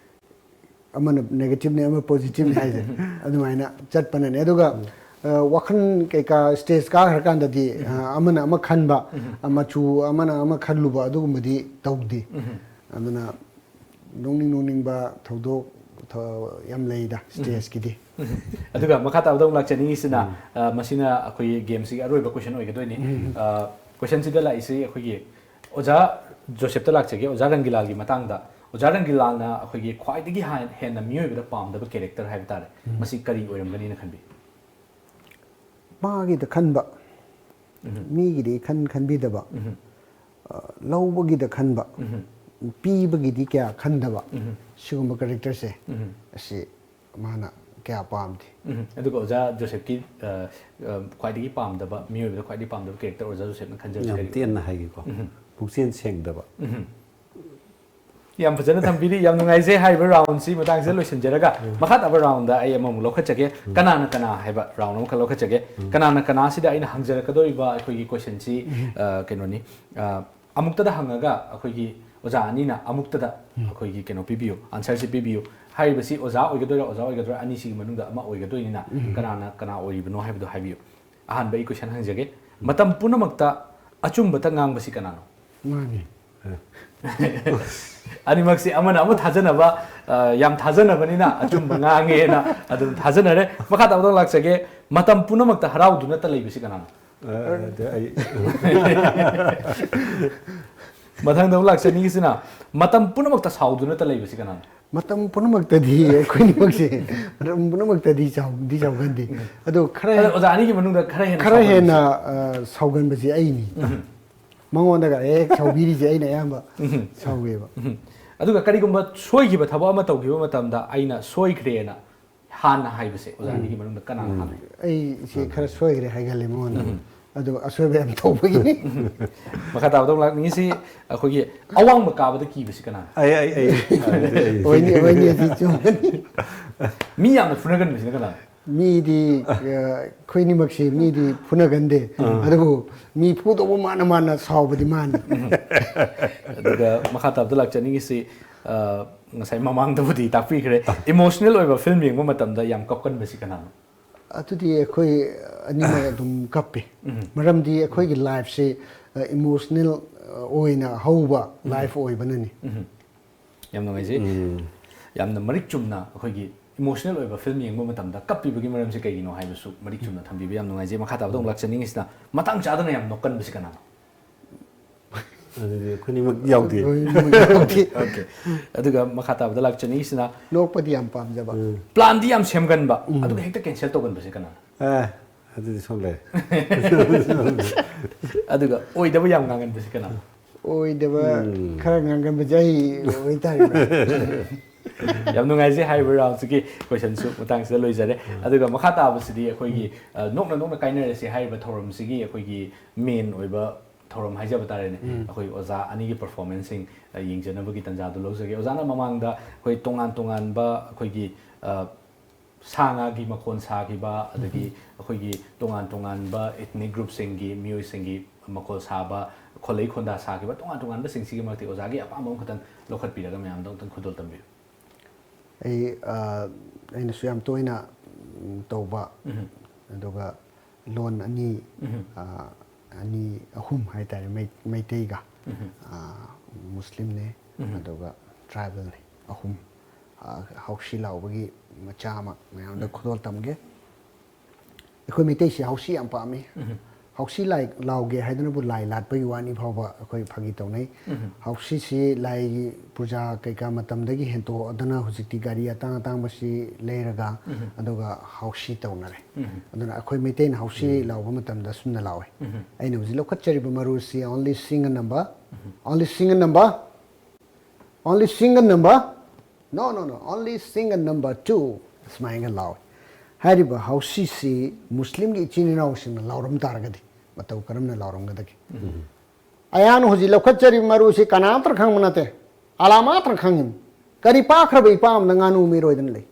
ꯑꯃꯅ negativeꯅꯦ, ꯑꯃ positiveꯅꯦ ꯍꯥꯏꯁꯦ꯫ ꯑꯗꯨꯃꯥꯏꯅ ꯆꯠꯄꯅꯅꯦ꯫ ꯑꯗꯨꯒ, ꯎꯝ꯫ ꯑ, ꯋꯥꯈꯜ ꯀꯩꯀꯥ stage ꯀꯥꯈ꯭ꯔꯀꯥꯟꯗꯗꯤ, ꯎꯝ꯫ ꯑ, ꯑꯃꯅ ꯑꯃ ꯈꯟꯕ, ꯎꯝ꯫ ꯑ, ꯃꯆꯨ ꯑꯃꯅ ꯑꯃ ꯈꯜꯂꯨꯕ, ꯑꯗꯨꯒꯨꯝꯕꯗꯤ ꯇꯧꯗꯦ꯫ ꯎꯝ꯫ ꯑꯗꯨꯅ ꯅꯣꯛꯅꯤꯡ ꯅꯣꯛꯅꯤꯡꯕ ꯊꯧꯗꯣꯛ ꯊ- ꯌꯥꯝ ꯂꯩꯗ ꯁ꯭ꯇꯦꯖꯀꯤꯗꯤ꯫ ꯑꯗꯨꯒ ꯃꯈꯥ ꯇꯥꯕꯗ ꯑꯃꯨꯛ ꯂꯥꯛꯆꯅꯤꯡꯉꯤꯁꯤꯅ, ꯑ, ꯃꯁꯤꯅ ꯑꯩꯈꯣꯏꯒꯤ ꯒꯦꯝꯁꯤꯒꯤ ꯑꯔꯣꯏꯕ ꯀꯣꯏꯁꯟ ꯑꯣꯏꯒꯗꯣꯏꯅꯤ꯫ ꯑ, ꯀꯣꯏꯁꯟꯁꯤꯗ ꯂꯥꯛꯏꯁꯤ ꯑꯩꯈꯣꯏꯒꯤ ꯑꯣꯖꯥ ꯖꯣꯁꯦꯞꯇ ꯂꯥꯛꯆꯒꯦ꯫ ꯑꯣꯖꯥ ꯔꯪꯒꯤꯂꯥꯜꯒꯤ ꯃꯇꯥꯡꯗ, ꯑꯣꯖꯥ ꯔꯪꯒꯤꯂꯥꯜꯅ ꯑꯩꯈꯣꯏꯒꯤ ꯈ꯭ꯋꯥꯏꯗꯒꯤ ꯍꯥꯟ- ꯍꯦꯟꯅ ꯃꯤꯑꯣꯏꯕꯗ ꯄꯥꯝꯗꯕ ꯀꯦꯔꯦꯛꯇꯔ ꯍꯥꯏꯕ ꯇꯥꯔꯦ, ꯃꯁꯤ ꯀꯔꯤ ꯑꯣꯏꯔꯝꯒꯅꯤꯅ ꯈꯟꯕꯤ? ꯃꯥꯒꯤꯗ ꯈꯟꯕ, ꯃꯤꯒꯤꯗꯤ ꯈꯟ ꯈꯟꯕꯤꯗꯕ, ꯑ, ꯂꯧꯕꯒꯤꯗ ꯈꯟꯕ, ꯄꯤꯕꯒꯤꯗꯤ ꯀꯌꯥ ꯈꯟꯗꯕ, ꯁꯤꯒꯨꯝꯕ ꯀꯦꯔꯦꯛꯇꯔꯁꯦ ꯑꯁꯤ ꯃꯥꯅ ꯀꯌꯥ ꯄꯥꯝꯗꯦ꯫ ꯎꯝ꯫ ꯑꯗꯨꯒ ꯑꯣꯖꯥ ꯖꯣꯁꯦꯞꯀꯤ, ꯑ, ꯑ, ꯈ꯭ꯋꯥꯏꯗꯒꯤ ꯄꯥꯝꯗꯕ, ꯃꯤꯑꯣꯏꯕꯗ ꯈ꯭ꯋꯥꯏꯗꯒꯤ ꯄꯥꯝꯗꯕ ꯀꯦꯔꯦꯛꯇꯔ ꯑꯣꯖꯥ ꯖꯣꯁꯦꯞꯅ ꯈꯟꯖꯕꯁꯤ ꯌꯥꯝ ꯀꯔꯤ? ꯇꯦꯟꯅ ꯍꯥꯏꯒꯦꯀꯣ꯫ ꯄꯨꯛꯆꯦꯜ ꯁꯦꯡꯗꯕ꯫ ꯌꯥꯝ ꯐꯖꯅ ꯊꯝꯕꯤꯔꯤ, ꯌꯥꯝ ꯅꯨꯡꯉꯥꯏꯖꯩ꯫ ꯍꯥꯏꯔꯤꯕ ꯔꯥꯎꯟꯁꯤ ꯃꯇꯥꯡꯁꯤꯗ ꯂꯣꯏꯁꯤꯟꯖꯔꯒ, ꯃꯈꯥ ꯇꯥꯕ ꯔꯥꯎꯟꯗ ꯑꯩ ꯑꯃꯃꯨꯛ ꯂꯧꯈꯠꯆꯒꯦ꯫ ꯀꯅꯥꯅ ꯀꯅꯥ ꯍꯥꯏꯕ ꯔꯥꯎꯟ ꯑꯃꯈꯛ ꯂꯧꯈꯠꯆꯒꯦ꯫ ꯀꯅꯥꯅ ꯀꯅꯥꯁꯤꯗ ꯑꯩꯅ ꯍꯪꯖꯔꯛꯀꯗꯧꯔꯤꯕ ꯑꯩꯈꯣꯏꯒꯤ ꯀꯣꯏꯁꯟꯁꯤ, ꯑ, ꯀꯩꯅꯣꯅꯤ, ꯑ, ꯑꯃꯨꯛꯇꯗ ꯍꯪꯉꯒ ꯑꯩꯈꯣꯏꯒꯤ ꯑꯣꯖꯥ ꯑꯅꯤꯅ ꯑꯃꯨꯛꯇꯗ ꯑꯩꯈꯣꯏꯒꯤ ꯀꯩꯅꯣ ꯄꯤꯕꯤꯌꯨ, ꯑꯟꯁꯔꯁꯤ ꯄꯤꯕꯤꯌꯨ꯫ ꯍꯥꯏꯔꯤꯕꯁꯤ ꯑꯣꯖꯥ ꯑꯣꯏꯒꯗꯣꯏꯔꯥ, ꯑꯣꯖꯥ ꯑꯣꯏꯒꯗꯣꯏꯔꯥ, ꯑꯅꯤꯁꯤꯒꯤ ꯃꯅꯨꯡꯗ ꯑꯃ ꯑꯣꯏꯒꯗꯣꯏꯅꯤꯅ ꯀꯅꯥꯅ ꯀꯅꯥ ꯑꯣꯏꯔꯤꯕꯅꯣ ꯍꯥꯏꯕꯗꯨ ꯍꯥꯏꯕꯤꯌꯨ꯫ ꯑꯍꯥꯟꯕ ꯑꯩ ꯀꯣꯏꯁꯟ ꯍꯪꯖꯒꯦ꯫ ꯃꯇꯝ ꯄꯨꯝꯅꯃꯛꯇ ꯑꯆꯨꯝꯕꯇ ꯉꯥꯡꯕꯁꯤ ꯀꯅꯥꯅꯣ? ꯃꯥꯅꯤ꯫ ꯑꯅꯤꯃꯛꯁꯤ ꯑꯃꯅ ꯑꯃ ꯊꯥꯖꯅꯕ, ꯑ, ꯌꯥꯝ ꯊꯥꯖꯅꯕꯅꯤꯅ ꯑꯆꯨꯝꯕ ꯉꯥꯡꯉꯦꯅ ꯑꯗꯨꯝ ꯊꯥꯖꯅꯔꯦ꯫ ꯃꯈꯥ ꯇꯥꯕꯗ ꯂꯥꯛꯆꯒꯦ꯫ ꯃꯇꯝ ꯄꯨꯝꯅꯃꯛꯇ ꯍꯔꯥꯎꯗꯨꯅꯇ ꯂꯩꯕꯁꯤ ꯀꯅꯥꯅꯣ? ꯑ, ꯑꯗ ꯑꯩ ꯃꯊꯪꯗ ꯑꯃꯨꯛ ꯂꯥꯛꯆꯅꯤꯡꯉꯤꯁꯤꯅ, ꯃꯇꯝ ꯄꯨꯝꯅꯃꯛꯇ ꯁꯥꯎꯗꯨꯅꯇ ꯂꯩꯕꯁꯤ ꯀꯅꯥꯅꯣ? ꯃꯇꯝ ꯄꯨꯝꯅꯃꯛꯇꯗꯤ ꯑꯩꯈꯣꯏꯅꯤꯃꯛꯁꯦ ꯃꯇꯝ ꯄꯨꯝꯅꯃꯛꯇꯗꯤ ꯆꯥꯎꯗꯤ ꯆꯥꯎꯒꯟꯗꯦ꯫ ꯑꯗꯣ ꯈꯔ ꯑꯗ ꯑꯣꯖꯥ ꯑꯅꯤꯒꯤ ꯃꯅꯨꯡꯗ ꯈꯔ ꯍꯦꯟꯅ ꯈꯔ ꯁꯥꯎꯒꯟꯕꯁꯤ? ꯍꯦꯟꯅ, ꯑ, ꯁꯥꯎꯒꯟꯕꯁꯤ ꯑꯩꯅꯤ꯫ ꯃꯉꯣꯟꯗꯒ ꯍꯦꯛ ꯁꯥꯎꯕꯤꯔꯤꯁꯦ ꯑꯩꯅ ꯑꯌꯥꯝꯕ ꯁꯥꯎꯋꯦꯕ꯫ ꯎꯝ꯫ ꯑꯗꯨꯒ ꯀꯔꯤꯒꯨꯝꯕ ꯁꯣꯏꯈꯤꯕ ꯊꯕꯛ ꯑꯃ ꯇꯧꯈꯤꯕ ꯃꯇꯝꯗ ꯑꯩꯅ ꯁꯣꯏꯈ꯭ꯔꯦꯅ ꯍꯥꯟꯅ ꯍꯥꯏꯕꯁꯦ ꯑꯣꯖꯥ ꯑꯅꯤꯒꯤ ꯃꯅꯨꯡꯗ ꯀꯅꯥꯅ ꯍꯥꯟꯅ? ꯑꯩꯁꯦ ꯈꯔ ꯁꯣꯏꯈ꯭ꯔꯦ ꯍꯥꯏꯒꯜꯂꯦ ꯃꯉꯣꯟꯗ꯫ ꯑꯗꯣ ꯑꯁꯣꯏꯕ ꯌꯥꯝ ꯇꯧꯕꯒꯤꯅꯤ꯫ ꯃꯈꯥ ꯇꯥꯕꯗ ꯑꯃꯨꯛ ꯂꯥꯛꯅꯤꯡꯉꯤꯁꯤ ꯑꯩꯈꯣꯏꯒꯤ ꯑꯋꯥꯡꯕ ꯀꯥꯕꯗ ꯀꯤꯕꯁꯤ ꯀꯅꯥꯅ? ꯑꯩ ꯑꯩ ꯑꯩ ꯑꯩ- ꯑꯩ- ꯑꯣꯏꯅꯤ, ꯑꯣꯏꯅꯤ, ꯑꯁꯤ ꯆꯨꯝꯒꯅꯤ꯫ ꯃꯤ ꯌꯥꯝꯅ ꯐꯨꯅꯒꯟꯕꯁꯤꯅ ꯀꯅꯥꯅ? ꯃꯤꯗꯤ, ꯑ, ꯑꯩꯈꯣꯏꯅꯤꯃꯛꯁꯤ ꯃꯤꯗꯤ ꯐꯨꯅꯒꯟꯗꯦ꯫ ꯑꯗꯨꯕꯨ ꯃꯤ ꯐꯨꯗꯧꯕ ꯃꯥꯅ ꯃꯥꯅ ꯁꯥꯎꯕꯗꯤ ꯃꯥꯅꯤ꯫ ꯑꯗꯨꯒ ꯃꯈꯥ ꯇꯥꯕꯗ ꯂꯥꯛꯆꯅꯤꯡꯉꯤꯁꯤ, ꯑ, ꯉꯁꯥꯏ ꯃꯃꯥꯡꯗꯕꯨꯗꯤ ꯇꯥꯛꯄꯤꯈ꯭ꯔꯦ, ꯏꯃꯣꯁꯅꯦꯜ ꯑꯣꯏꯕ ꯐꯤꯂꯝ ꯌꯦꯡꯕ ꯃꯇꯝꯗ ꯌꯥꯝ ꯀꯞꯀꯟꯕꯁꯤ ꯀꯅꯥꯅꯣ? ꯑꯗꯨꯗꯤ ꯑꯩꯈꯣꯏ ꯑꯅꯤꯃꯛ ꯑꯗꯨꯝ ꯀꯞꯄꯦ꯫ ꯃꯔꯝꯗꯤ ꯑꯩꯈꯣꯏꯒꯤ ꯂꯥꯏꯐꯁꯤ, ꯑ, ꯏꯃꯣꯁꯅꯦꯜ, ꯑ, ꯑꯣꯏꯅ ꯍꯧꯕ ꯂꯥꯏꯐ ꯑꯣꯏꯕꯅꯅꯤ꯫ ꯌꯥꯝ ꯅꯨꯡꯉꯥꯏꯖꯩ꯫ ꯌꯥꯝꯅ ꯃꯔꯤꯛ ꯆꯨꯝꯅ ꯑꯩꯈꯣꯏꯒꯤ ꯏꯃꯣꯁꯅꯦꯜ ꯑꯣꯏꯕ ꯐꯤꯂꯝ ꯌꯦꯡꯕ ꯃꯇꯝꯗ ꯀꯞꯄꯤꯕꯒꯤ ꯃꯔꯝꯁꯦ ꯀꯩꯒꯤꯅꯣ ꯍꯥꯏꯕꯁꯨ ꯃꯔꯤꯛ ꯆꯨꯝꯅ ꯊꯝꯕꯤꯕ ꯌꯥꯝ ꯅꯨꯡꯉꯥꯏꯖꯩ꯫ ꯃꯈꯥ ꯇꯥꯕꯗ ꯑꯃꯨꯛ ꯂꯥꯛꯆꯅꯤꯡꯉꯤꯁꯤꯅ, ꯃꯇꯥꯡ ꯆꯥꯗꯅ ꯌꯥꯝ ꯅꯣꯛꯀꯟꯕꯁꯤ ꯀꯅꯥꯅꯣ? ꯑꯗꯨꯗꯤ ꯑꯩꯈꯣꯏꯅꯤꯃꯛ ꯌꯥꯎꯗꯦ꯫ ꯂꯣꯏꯅꯃꯛ ꯌꯥꯎꯗꯦ꯫ ꯑꯣꯀꯦ꯫ ꯑꯗꯨꯒ ꯃꯈꯥ ꯇꯥꯕꯗ ꯂꯥꯛꯆꯅꯤꯡꯉꯤꯁꯤꯅ, ꯅꯣꯛꯄꯗꯤ ꯌꯥꯝ ꯄꯥꯝꯖꯕ꯫ ꯄ꯭ꯂꯥꯟꯗꯤ ꯌꯥꯝ ꯁꯦꯝꯒꯟꯕ, ꯑꯗꯨꯒ ꯍꯦꯛꯇ ꯀꯦꯟꯁꯦꯜ ꯇꯧꯒꯟꯕꯁꯦ ꯀꯅꯥꯅꯣ? ꯑꯦ, ꯑꯗꯨꯗꯤ ꯁꯣꯝ ꯂꯩꯔꯦ꯫ ꯑꯗꯨꯒ ꯑꯣꯏꯗꯕ ꯌꯥꯝ ꯉꯥꯡꯒꯟꯕꯁꯦ ꯀꯅꯥꯅꯣ? ꯑꯣꯏꯗꯕ ꯈꯔ ꯉꯥꯡꯒꯟꯕꯁꯦ ꯑꯩ ꯑꯣꯏꯇꯥꯔꯦ꯫ ꯌꯥꯝ ꯅꯨꯡꯉꯥꯏꯖꯩ꯫ ꯍꯥꯏꯔꯤꯕ ꯔꯥꯎꯟꯁꯤꯒꯤ ꯀꯣꯏꯁꯟꯁꯨ ꯃꯇꯥꯡꯁꯤꯗ ꯂꯣꯏꯖꯔꯦ꯫ ꯑꯗꯨꯒ ꯃꯈꯥ ꯇꯥꯕꯁꯤꯗꯤ ꯑꯩꯈꯣꯏꯒꯤ, ꯑ, ꯅꯣꯛꯅ ꯅꯣꯛꯅ ꯀꯥꯏꯅꯔꯁꯤ ꯍꯥꯏꯔꯤꯕ ꯊꯧꯔꯝꯁꯤꯒꯤ ꯑꯩꯈꯣꯏꯒꯤ ꯃꯦꯟ ꯑꯣꯏꯕ ꯊꯧꯔꯝ ꯍꯥꯏꯖꯕ ꯇꯥꯔꯦꯅꯦ꯫ ꯑꯩꯈꯣꯏ ꯑꯣꯖꯥ ꯑꯅꯤꯒꯤ ꯄꯔꯐꯣꯔꯃꯦꯟꯁꯁꯤꯡ, ꯑ, ꯌꯦꯡꯖꯅꯕꯒꯤ ꯇꯥꯟꯖꯥꯗꯨ ꯂꯧꯖꯒꯦ꯫ ꯑꯣꯖꯥꯅ ꯃꯃꯥꯡꯗ ꯑꯩꯈꯣꯏ ꯇꯣꯉꯥꯟ ꯇꯣꯉꯥꯟꯕ ꯑꯩꯈꯣꯏꯒꯤ, ꯑ, ꯁꯥ ꯉꯥꯒꯤ ꯃꯈꯣꯟ ꯁꯥꯈꯤꯕ, ꯑꯗꯒꯤ ꯑꯩꯈꯣꯏꯒꯤ ꯇꯣꯉꯥꯟ ꯇꯣꯉꯥꯟꯕ ꯏꯊꯅꯤꯛ ꯒ꯭ꯔꯨꯞꯁꯤꯡꯒꯤ ꯃꯤꯑꯣꯏꯁꯤꯡꯒꯤ ꯃꯈꯣꯜ ꯁꯥꯕ, ꯈꯣꯜꯂꯩ ꯈꯣꯟꯗꯥ ꯁꯥꯈꯤꯕ ꯇꯣꯉꯥꯟ ꯇꯣꯉꯥꯟꯕꯁꯤꯡꯁꯤꯒꯤ ꯃꯔꯛꯇꯒꯤ ꯑꯣꯖꯥꯒꯤ ꯑꯄꯥꯝꯕ ꯑꯃꯈꯛꯇꯪ ꯂꯧꯈꯠꯄꯤꯔꯒ ꯃꯌꯥꯝꯗ ꯑꯃꯨꯛꯇꯪ ꯈꯨꯗꯣꯜ ꯇꯝꯕꯤꯌꯨ꯫ ꯑꯩ ꯑ, ꯑꯩꯅꯁꯨ ꯌꯥꯝ ꯇꯣꯏꯅ ꯎꯝ, ꯇꯧꯕ, ꯑꯗꯨꯒ ꯂꯣꯟ ꯑꯅꯤ, ꯑ, ꯑꯅꯤ ꯑꯍꯨꯝ ꯍꯥꯏꯇꯥꯔꯦ, ꯃꯩ- ꯃꯩꯇꯩꯒ, ꯑ, ꯃꯨꯁꯂꯤꯝꯅꯦ, ꯑꯗꯨꯒ ꯇ꯭ꯔꯥꯏꯕꯦꯜꯅꯦ, ꯑꯍꯨꯝ, ꯑ, ꯍꯥꯎꯁꯤ ꯂꯥꯎꯕꯒꯤ ꯃꯆꯥ ꯑꯃ ꯃꯌꯥꯝꯗ ꯈꯨꯗꯣꯜ ꯇꯝꯒꯦ꯫ ꯑꯩꯈꯣꯏ ꯃꯩꯇꯩꯁꯤ ꯍꯥꯎꯁꯤ ꯌꯥꯝ ꯄꯥꯝꯃꯤ꯫ ꯍꯥꯎꯁꯤ ꯂꯥꯏ ꯂꯥꯎꯒꯦ ꯍꯥꯏꯗꯨꯅꯕꯨ ꯂꯥꯏ ꯂꯥꯠꯄꯒꯤ ꯋꯥꯅꯤ ꯐꯥꯎꯕ ꯑꯩꯈꯣꯏ ꯐꯥꯒꯤ ꯇꯧꯅꯩ꯫ ꯍꯥꯎꯁꯤꯁꯤ ꯂꯥꯏꯒꯤ ꯄꯨꯖꯥ ꯀꯩꯀꯥ ꯃꯇꯝꯗꯒꯤ ꯍꯦꯟꯇꯣꯛꯑꯗꯅ ꯍꯧꯖꯤꯛꯇꯤ ꯒꯥꯔꯤ ꯑꯇꯥꯡ ꯑꯇꯥꯡꯕꯁꯤ ꯂꯩꯔꯒ ꯑꯗꯨꯒ ꯍꯥꯎꯁꯤ ꯇꯧꯅꯔꯦ꯫ ꯑꯗꯨꯅ ꯑꯩꯈꯣꯏ ꯃꯩꯇꯩꯅ ꯍꯥꯎꯁꯤ ꯂꯥꯎꯕ ꯃꯇꯝꯗ ꯁꯨꯝꯅ ꯂꯥꯎꯋꯦ꯫ ꯑꯩꯅ ꯍꯧꯖꯤꯛ ꯂꯧꯈꯠꯆꯔꯤꯕ ꯃꯔꯨꯁꯤ only single number, only single number, only single number, no, no, no, only single number two, ꯁꯨꯃꯥꯏꯅꯒ ꯂꯥꯎꯏ꯫ ꯍꯥꯏꯔꯤꯕ ꯍꯥꯎꯁꯤꯁꯤ ꯃꯨꯁꯂꯤꯝꯒꯤ ꯏꯆꯤꯟ ꯏꯅꯥꯎꯁꯤꯡꯅ ꯂꯥꯎꯔꯝ ꯇꯥꯔꯒꯗꯤ ꯃꯇꯧ ꯀꯔꯝꯅ ꯂꯥꯎꯔꯝꯒꯗꯒꯦ? ꯑꯩꯍꯥꯛꯅ ꯍꯧꯖꯤꯛ ꯂꯧꯈꯠꯆꯔꯤꯕ ꯃꯔꯨꯁꯤ ꯀꯅꯥꯝꯇꯅ ꯈꯪꯕ ꯅꯠꯇꯦ, ꯑꯂꯥ ꯃꯥꯇ꯭ꯔ ꯈꯪꯉꯤꯕꯅꯤ꯫ ꯀꯔꯤ ꯄꯥꯈ꯭ꯔꯕ ꯏꯄꯥ ꯑꯃꯅ ꯉꯥꯅꯨ ꯃꯤꯔꯣꯏꯗꯅ ꯂꯩ?